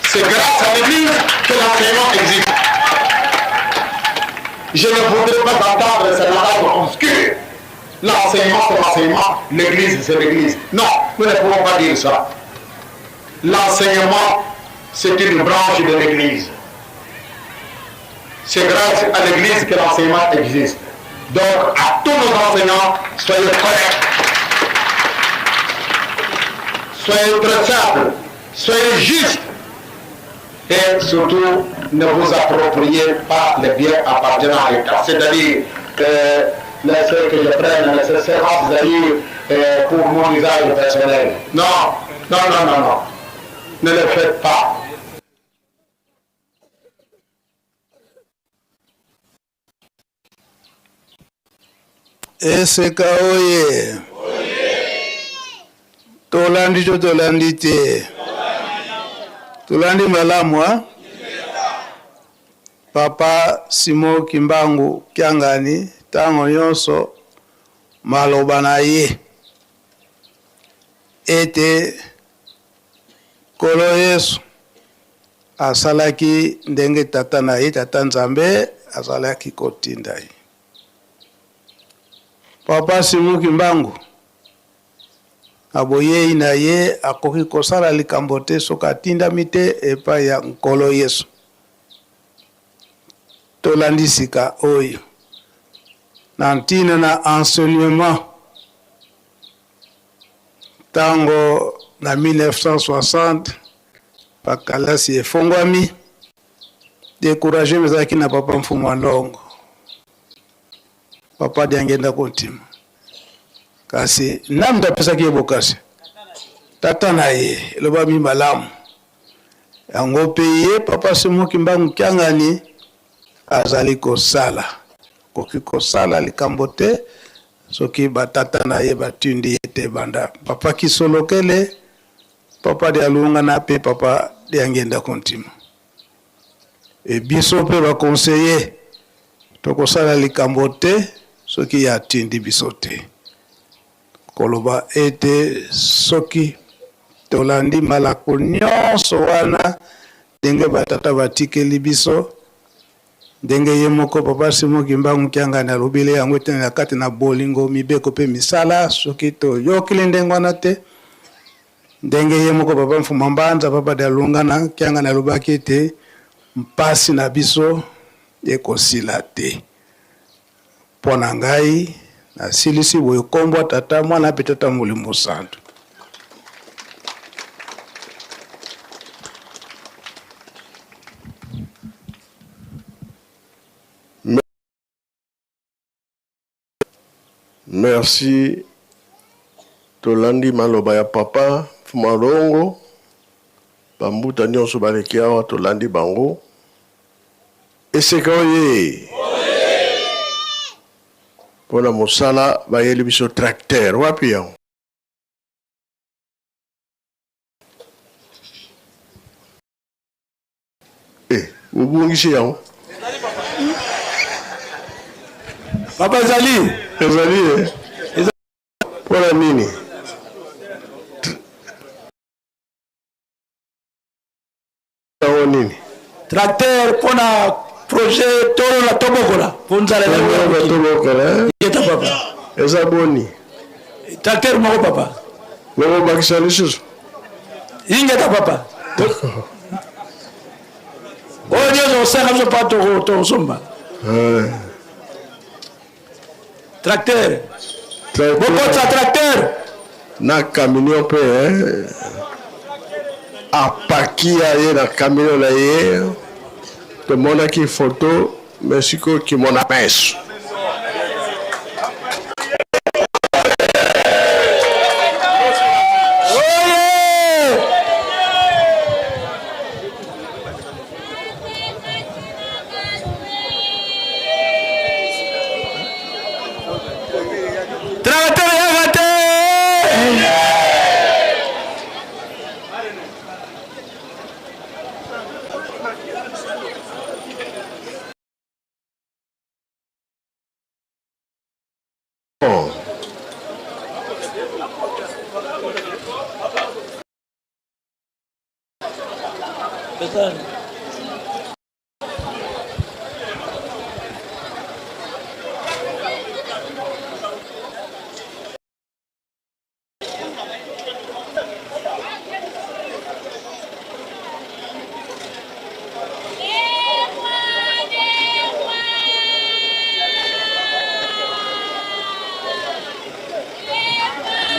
C'est grâce à l'église que l'enseignement existe. Je ne voudrais pas entendre ce langage obscur. L'enseignement, c'est l'enseignement, l'église, c'est l'église. Non, nous ne pouvons pas dire ça. L'enseignement, c'est une branche de l'église. C'est grâce à l'église que l'enseignement existe. Donc, à tous nos enseignants, soyez corrects. Soyez traçables. Soyez justes. Et surtout, ne vous appropriez pas les biens appartenant à l'État. C'est-à-dire, euh, laissez que je prenne les c'est-à-dire euh, pour mon usage personnel. Non, non, non, non, non. Ne le faites pas. Eseka oye! Tolandi to tolandi te? Tolandi malamu a? Papa Simon Kimbangu Kiangani tango nyonso maloba na ye ete Nkolo Yesu asalaki ndenge Tata na ye, Tata Nzambe, azalaki kotinda ye. Papa Simon Kimbangu, na boyei na ye, akoki kosala likambo te soki atindami te epai ya Nkolo Yesu. Tolandi sika oyo na ntina na enseignement. Tango na 1960 ba kalasi efongwami, decouragement ezalaki na papa Mfumu Alongo, papa Diangenda Kontima, kasi nani moto apesaki ye bokasi? Tata na ye, elobami malamu yango mpe ye papa Simon Kimbangu Kiangani azali kosala, akoki kosala likambo te Soki ba tata na ye batindi ye te banda papa Kisolokele, papa Dialungana pe papa Diangienda Kuntima. Et biso pe ba conseillers tokosala likambo te soki ye atindi biso te. Koloba ete soki tolandi malako nionso wana ndenge ba tata batikeli biso, Ndenge ye moko Papa Simon Kimbangu Kiangani alobeli yango ete na kati na bolingo, mibeko pe misala, soki toyokeli ndenge wana te, ndenge ye moko Papa Mfuma Mbanza, Papa Dialungana Kiangani alobaki ete mpasi na biso ekosila te. Mpo na ngai, nasilisi boye nkombo ya Tata, Mwana mpe Tata Molimo Santu. Merci tolandi maloba ya papa Mfumu ba mbuta nionso baleki awa tolandi bango Eseka oye pona mosala bayeli biso tracteur wapi yango? Eh, obungisi yango papa ezali ezali eh? mpona nini yango nini tracteur mpona projet tolola tobokola mpo nzala tobokola eh? papa eza boni tracteur moko papa bokobakisa lisusu ingeta papa oyo nyonso osala biso pa tokosomba eh. tracteur bokotisa tracteur na camion mpe eh. apakia ye na camion na ye tomonaki foto me sikoyo kimona meso Tracteur yaka te. Oh.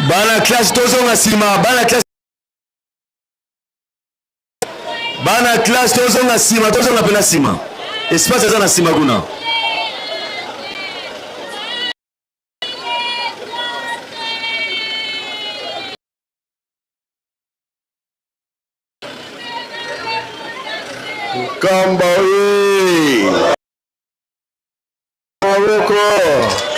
Bana classe tozonga nsima bana classe bana classe tozonga nsima tozonga mpena nsima espace eza na nsima kuna Nkamba oye! Maboko!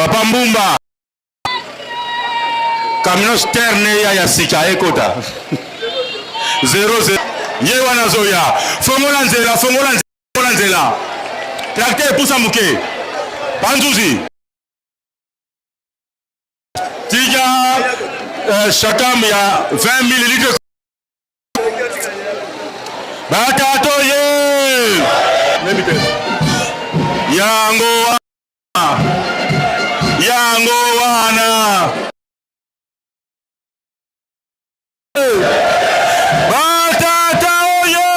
Papa Mbumba camion sterne ya ya sika ekota 00 ye wana azoya fongola nzela fongola nzela nzela tracteur epusa moke panzuzi tika euh, chakam ya 20 millilitre batato ye yango yango wana batata oyo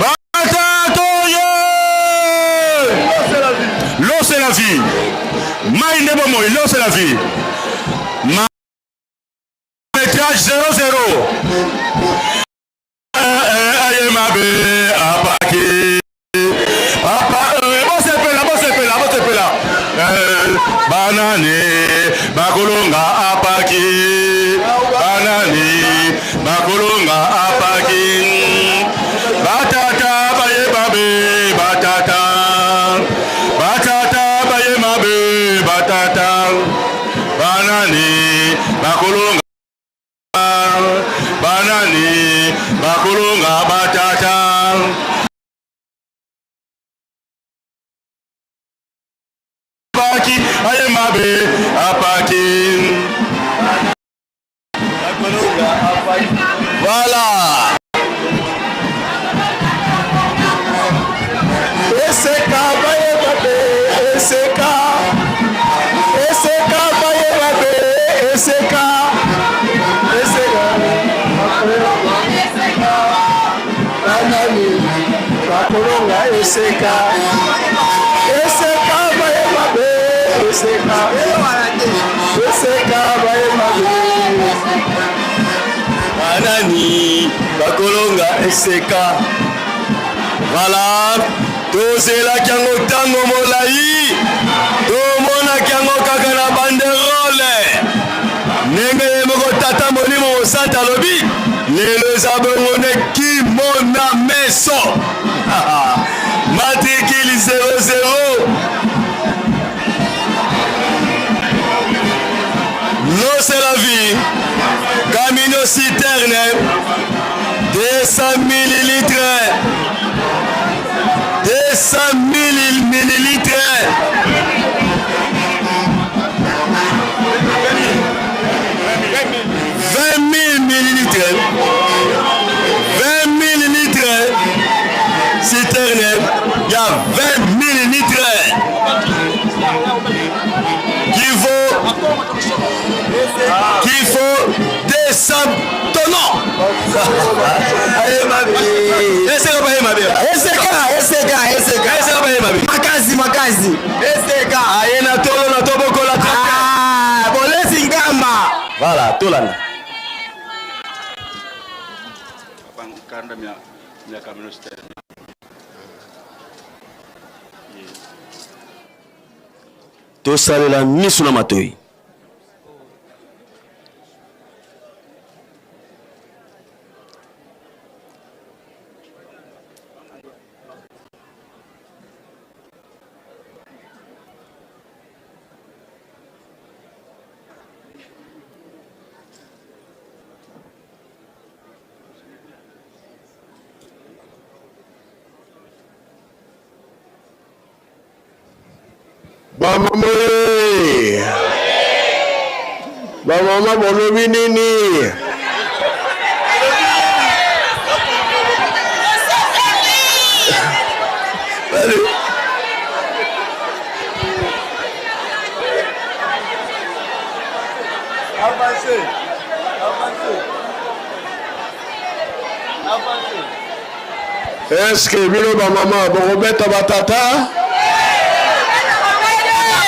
batata oyo l'eau c'est la vie mai nde bomoi l'eau c'est la vie métrage 00 aye mabe apaki apa bosepela bosepela bosepela banani bakolonga apaki banani bakolonga apaki batata baye mabe batata batata baye mabe batata banani bakolonga. Bakolonga batata. Apaki aye mabe apaki. Voilà. Eseka bayeba be eseka eseka bayeba be eseka eseka banani bakolonga eseka eseka bayeba be eseka eseka bayeba be banani bakolonga eseka vala tozelaki yango ntango molai tomonaki yango kaka na banderole ndenge ye moko tata molimo mosantu alobi lelo eza bongo nde kimona meso matricule 00 L'eau c'est la vie. Camino citerne 200 millilitres. 200 millilitres. 20 000 millilitres. 20 millilitres. Citerne, il y a 20 millilitres. Qui vaut, qui faut 200 tonneaux. Eseka baye mabe. Eseka, eseka, eseka. Eseka baye mabe. Makasi, makasi. Eseka. Aye na tolo na tobokola. Ah, bolesi ngamba. Voilà, tolanda. Tosalela miso na matoi. Bamama ye! Bamama bolobi nini? Avancez. Avancez. Avancez. Est-ce que bino ba mama bokobeta ba tata?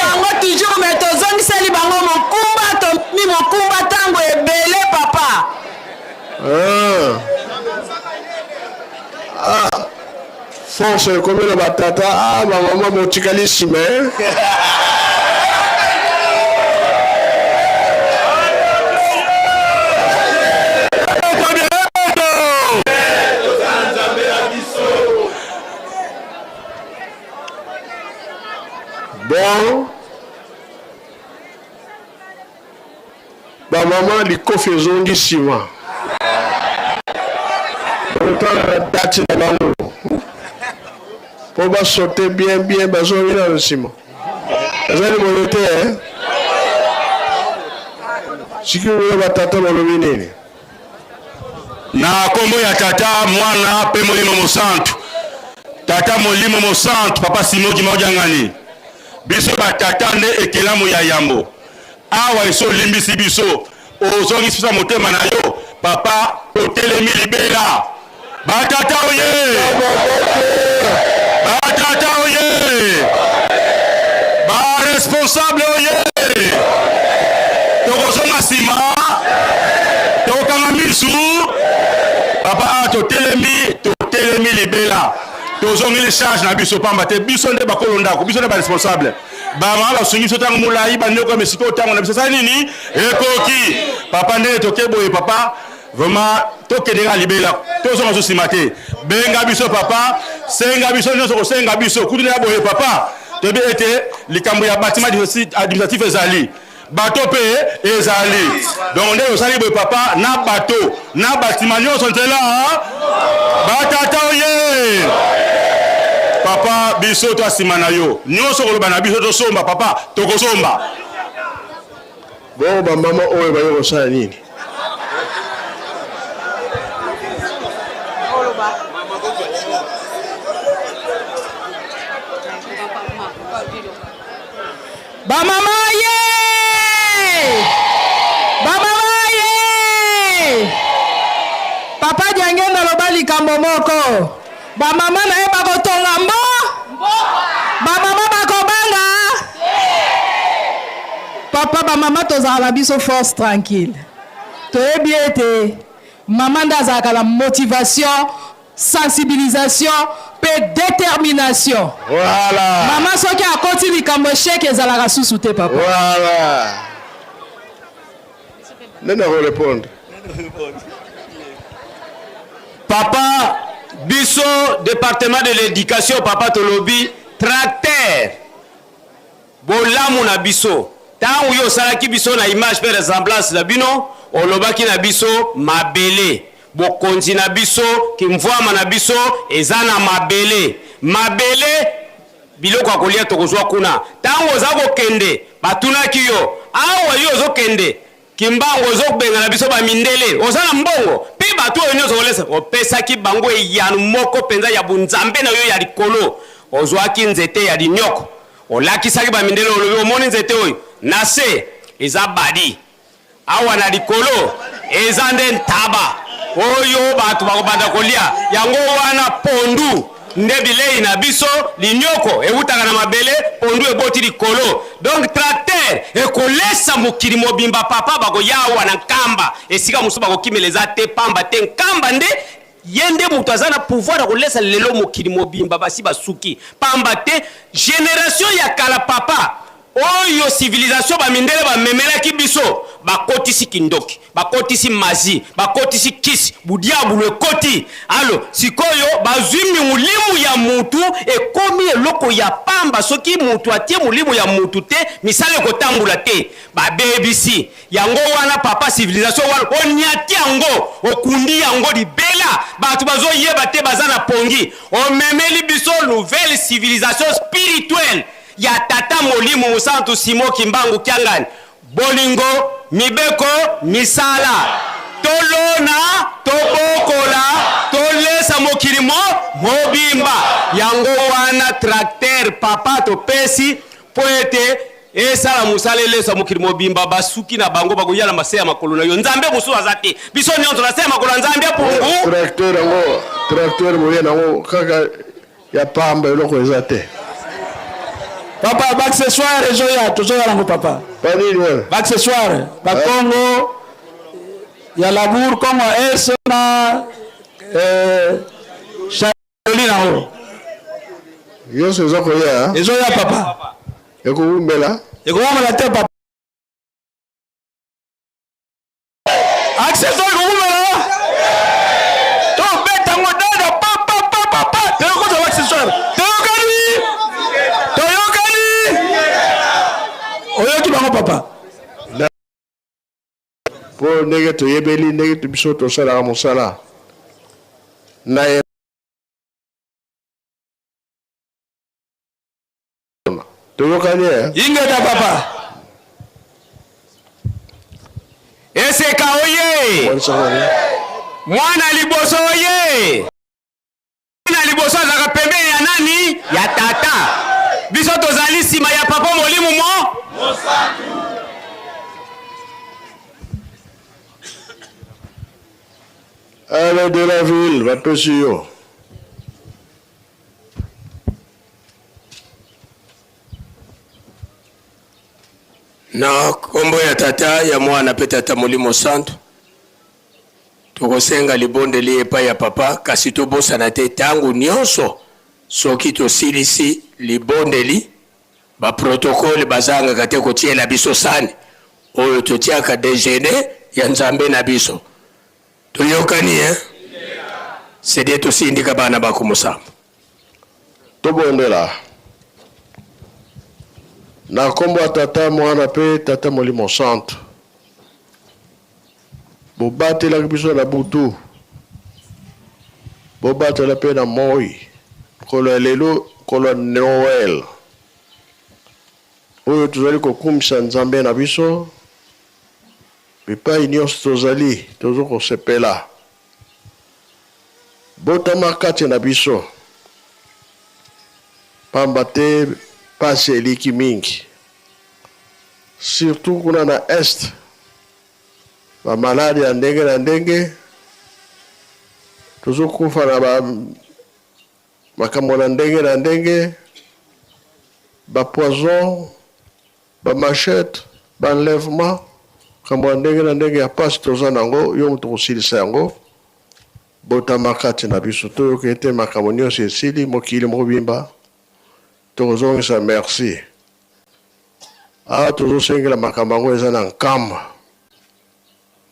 Bango toujours mais tozongiseli bango mokumba tomi mokumba ntango ebele papa. Ah. Ah. Force ekomi na ba tata ah ba mama botikali nsima eh? Bon ba mama likofi ezongi nsima bakotala date na bango mpo basote bien bien bazongi nano nsima ezali boye te eh? sikoyo batata balobi nini Na kombo ya Tata, Mwana pe Molimo Mosantu. Tata Molimo Mosantu, Papa Simon Kimaudiangani. Biso ba tata nde ekelamu ya yambo. Awa esi olimbisi biso, ozongisi biso na motema na yo, Papa, totelemi libela. Ba tata oye! Ba tata oye! Ba responsable oye! Tokozonga nsima, tokokanga misu. Papa, awa totelemi, totelemi libela. Tozongeli charge na biso pamba te biso nde bakolo ndako, biso nde ba responsable. Ba mama basungi biso ntango molai, bandeko ya sikoyo ntango na biso esali nini? Ekoki. Papa, ndenge toke boye papa, Vraiment tokende kaka libela tozonga so nsima te benga biso papa senga biso nyonso kosenga biso kutu na boye papa toyebi ete likambo ya bâtiment administratif ezali. Bato mpe ezali. Donc nde osali boye papa na bato na batima nyonso nzela batata oye papa biso to nsima na yo nyonso koloba na biso tosomba papa tokosomba. Bongo bamama oyo baye kosala nini? Ba mama ye! Ba mama ye! Papa Diangenda aloba likambo moko. Ba mama na ye bakotonga mbo? Ba mama bakobanga? Papa, ba mama tozalaka na biso force tranquille. Toyebi ete mama nde azalaka na motivation Sensibilisation pe determination. Voilà. Maman soki akoti likambo echec ezalaka susu te papa. Voilà. Nani ako répondre? Papa biso departement de l'education papa tolobi tracteur Bolamu na biso. Tango yo osalaki biso na image pe ressemblance na bino, olobaki na biso mabele. Bokonzi na biso, kimvuama na biso eza na mabele. Mabele, biloko ya kolia tokozua kuna. Tango oza kokende, batunaki yo, awa yo ozo kende, Kimbangu ozo bengana biso ba mindele oza na mbongo pe batu oyo nionso kolesa opesaki bango eyano moko penza ya bunzambe na yo ya likolo ozuaki nzete ya linioko olakisaki ba mindele olobi omoni nzete oyo na se eza badi awa na likolo eza nde ntaba oyo batu bakobanda kolia yango wana pondu nde bilei na biso, linioko ewutaka na mabele, pondu eboti likolo, donc tracteur ekolesa mokili mobimba, papa bakoya awa na Nkamba, esika mosusu bakokimela eza te, pamba te Nkamba nde ye nde moto aza na pouvoir ya kolesa lelo mokili mobimba, basi basuki, pamba te generation ya kala papa Oyo civilisation ba mindele ba memelaki biso, ba kotisi kindoki, ba kotisi magie, ba kotisi kisi, budiabulu ekoti. Alo sikoyo bazui miulimu ya mutu ekomi eloko ya pamba, soki mutu atie molimo ya mutu te misala ekotambula te. Ba bebisi yango wana papa, civilisation wana oniati yango, okundi yango libela, batu bazo yeba te baza na pongi. Omemeli biso nouvelle civilisation spirituelle. ya Tata Molimo Mosantu Simon Kimbangu Kiangani, bolingo, mibeko, misala. Tolona, tobokola, tolesa mokili mo mobimba. Yango wana tracteur papa topesi mpo ete esala mosala elesa mokili mobimba. Basuki na bango bakoya na mase ya makolo na yo. Nzambe mosusu aza te, biso nyonso na se ya makolo ya Nzambe ya pungu. Tracteur yango, tracteur boye nango kaka Ya pamba eloko eza te. Papa ba accessoire ezoya tozoya nango papa. Ba nini wana? Ba accessoire ba Congo ya labour Congo S na eh, Charlie nango. Nyonso eza koya. Ezoya papa. Ekowumela. Ekowumela te papa. Accessoire ekowumela. Tobeta ngo dada pa pa pa pa pa. Toyokozwa ba accessoire. Toyokani. Toyokani. Oyoki bango papa. Po ndenge toyebeli ndenge biso tosalaka mosala na Toyokani eh? Ingeta papa. Eseka oye! Mwana liboso oye! Mwana liboso azalaka pembeni ya nani? Ya tata. Biso tozali nsima ya papa Molimo mo Allez de la ville, bapesi yo. Na nkombo ya Tata, ya Mwana mpe Tata Molimo Santu, tokosenga libondeli epai ya Papa, kasi tobosana te ntango nyonso soki tosilisi libondeli, ba protocole bazangaka te kotiela biso sani oyo totiaka dejeuner ya Nzambe na biso. Toyokani eh? Sede tosindika bana ba kumusambo. Tobondela. Na nkombo ya Tata, Mwana mpe Tata Molimo Santu. Bobatelaki biso na butu, bobatela mpe na moi. Mokolo ya lelo, mokolo ya Noel oyo tozali kokumisa Nzambe na biso bipai nyonso tozali, tozo kosepela. Botama kati na biso, pamba te pasi eliki mingi, surtout kuna na Est, ba malade ya ndenge na ndenge, tozo kufa na ba makambo na ndenge na ndenge, ba poison, ba machette, ba enlèvement, makambo ya ndenge na ndenge ya pasi toza na yango, yo moto okosilisa yango. Botama kati na biso, toyoka ete makambo nyonso esili, mokili mobimba tokozongisa merci. Awa tozosengela makambo yango eza na nkamba.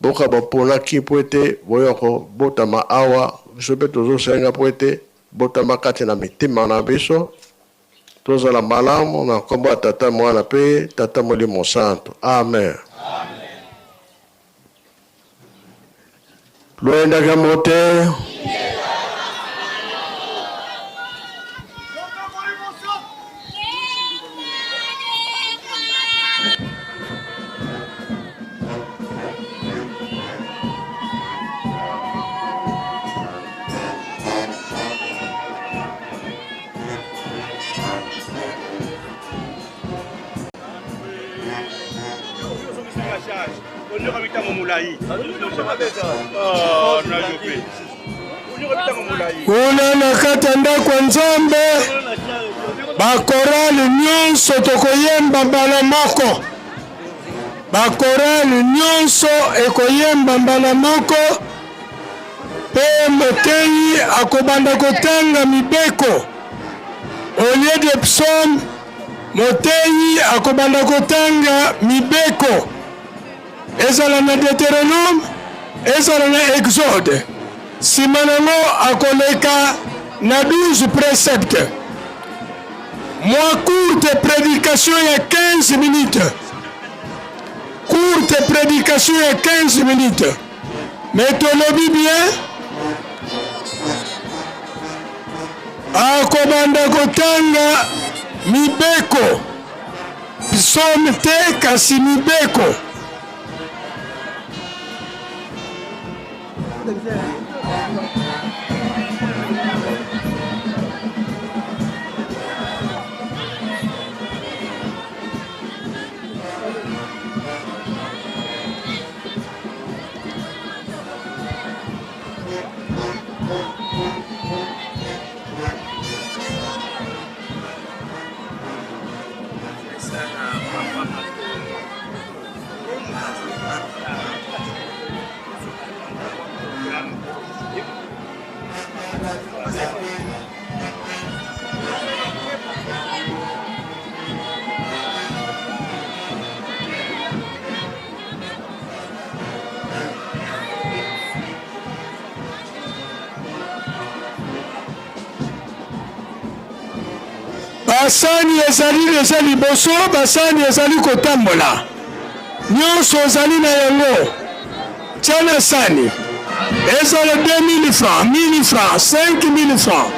Boka boponaki mpo ete boya kobotama awa, biso mpe tozosenga mpo ete botama kati na mitema na biso. Tozala malamu na nkombo ya Tata, Mwana mpe Tata Molimo Santu. Amen. Lwendaka mote. Kuna na kati ya ndako ya Nzambe, bakorale nyonso tokoyemba mbala moko, bakorale nyonso ekoyemba mbala moko, mpe moteyi akobanda kotanga mibeko. Au lieu de psaume, moteyi akobanda kotanga mibeko, ezala na Deuteronome, ezala na Exode. Nsima nango akoleka na 12 preceptes. Mwa courte prédication ya 15 minutes. Courte prédication ya 15 minutes. Mais tolobi bien akobanda kotanga mibeko, psaume te kasi mibeko. Basani ezali deja liboso, basani ezali kotambola, nyonso ozali na yango tia na sani, ezala 2000 francs, 1000 francs, 5000 francs,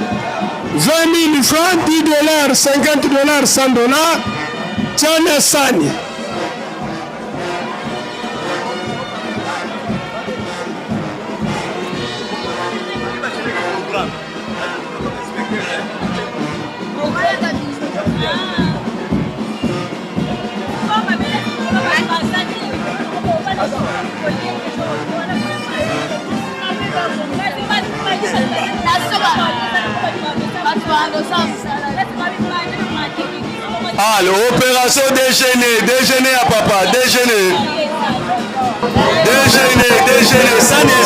20000 francs, 10 dollars, 50 dollars, 100 dollars, tia na sani. Ah, l'opération déjeuner, déjeuner à papa, déjeuner. Déjeuner, déjeuner, ça n'est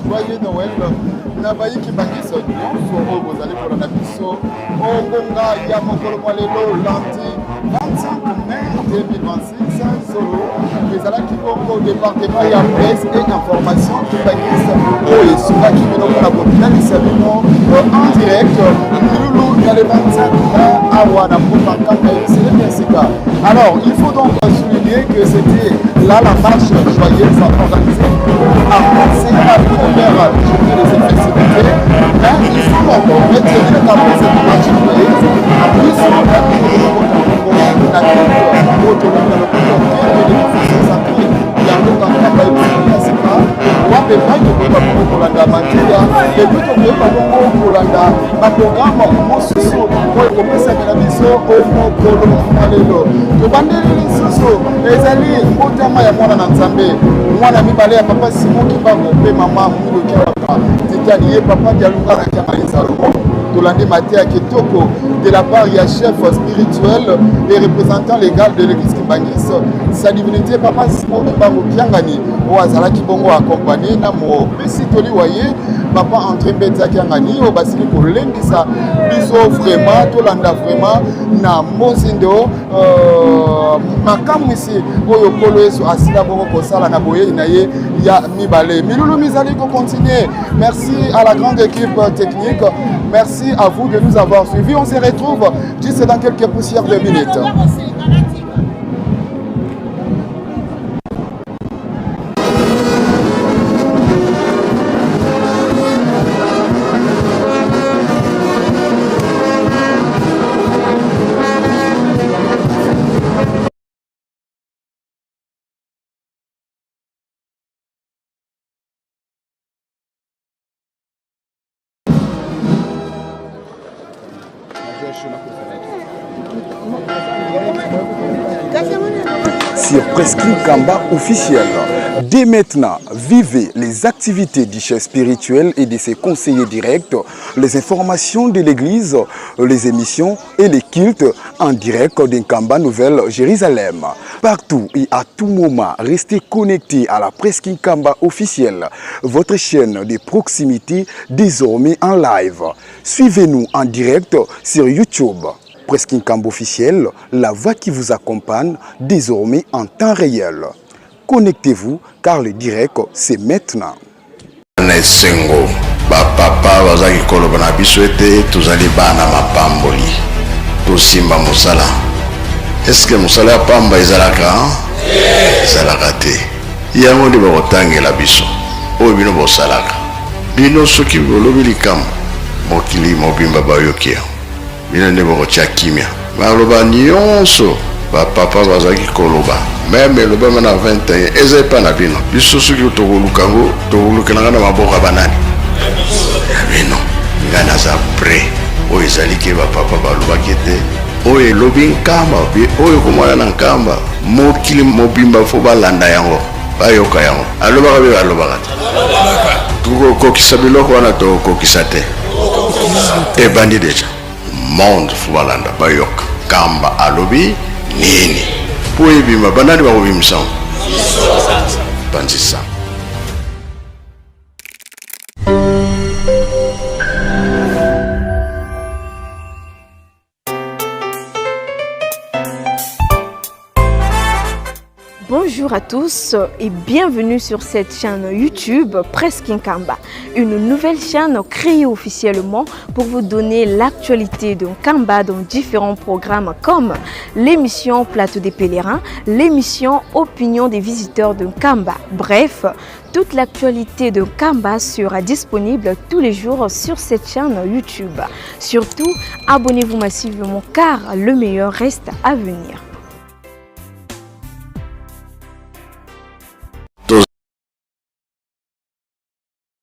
Joyeux Noël na bayi kimbanguiste nyonso oyo bozali kolanda biso o ngonga ya mokolo mwa lelo lundi 25 mai 2026. Solo ezalaki bongo departement ya presse et information kimbanguiste oyo esungaki bino mpona kotalisa bino en direct milulu ya le 25 mai awa na mboka Nkamba Yelusalemi ya sika. Alors il faut donc souligner que c'était là la marche joyeuse organisée pour annoncer la première journée de cette festivité. Mais il faut encore retenir qu'après cette marche joyeuse, biso na culte oyo tolobi na lokuta okende de confession sacrée ya mboka Nkamba Yelusalemi ya sika, wapi epai tokoyeba bongo kolanda mateya epuis tokoyeba bongo kolanda baprograme mosusu oyo ekopesamela biso mokolo mwa lelo. Tobandeli lisusu ezali mbotama ya mwana na Nzambe, mwana mibale ya papa Simon Kimbangu mpe mama Mwilu Kiawaka Titani, ye papa Dialungana Kiangani Salomo. Tolandi mateya kitoko de la part ya chef spirituel et représentant légal de l'église kimbanguiste, sa divinité papa Simon Kimbangu Kiangani, oyo azalaki bongo accompagné na mopesi toli wa ye papa André Mbetsa Kiangani, oyo basili kolendisa biso vraiment tolanda vraiment na mozindo makamwisi oyo Nkolo Yesu asila bongo kosala na boyei na ye ya mibale. Milulu mizali kocontinue. Merci à la grande équipe technique. Merci à vous de nous avoir suivis. On se retrouve juste dans quelques poussières de minutes. Sur Presqu'île Kamba officiel. Dès maintenant, vivez les activités du chef spirituel et de ses conseillers directs, les informations de l'église, les émissions et les cultes en direct d'Nkamba Nouvelle Jérusalem. Partout et à tout moment, restez connectés à la Presqu'île Kamba officielle, votre chaîne de proximité désormais en live. Suivez-nous en direct sur YouTube. Presqu'île Kamba officiel, la voix qui vous accompagne désormais en temps réel. Connectez-vous car le direct, c'est maintenant. Na esengo, bapapa bazalaki koloba na biso ete tozali bana mapamboli, tosimba mosala. Eske mosala ya pamba ezalaka? Ezalaka te. Yango nde bakotangela biso oyo bino bosalaka. Bino soki bolobi likambo, mokili mobimba bayoki yango. Bino nde bokotia kimia. Maloba nionso ba papa bazalaki koloba meme elobama na 21 eza epa na bino. Biso soki tokoluka yango tokolukela nga na maboko ya banani? Ya bino. Nga naza près. Oyo ezali ke ba papa balobaki ete oyo elobi Nkamba pe oyo ekomona na Nkamba mokili mobimba fo balanda yango bayoka yango. Alobaka be alobaka te. Tokokokisa biloko wana tokokokisa te. Ebandi deja. Monde fo balanda bayoka Nkamba alobi nini po ebima banani bakobimisa yango? Panzisa. Bonjour à tous et bienvenue sur cette chaîne YouTube Presse Nkamba, une nouvelle chaîne créée officiellement pour vous donner l'actualité de Nkamba dans différents programmes comme l'émission Plateau des Pèlerins, l'émission Opinion des visiteurs de Nkamba. Bref, toute l'actualité de Nkamba sera disponible tous les jours sur cette chaîne YouTube. Surtout, abonnez-vous massivement car le meilleur reste à venir.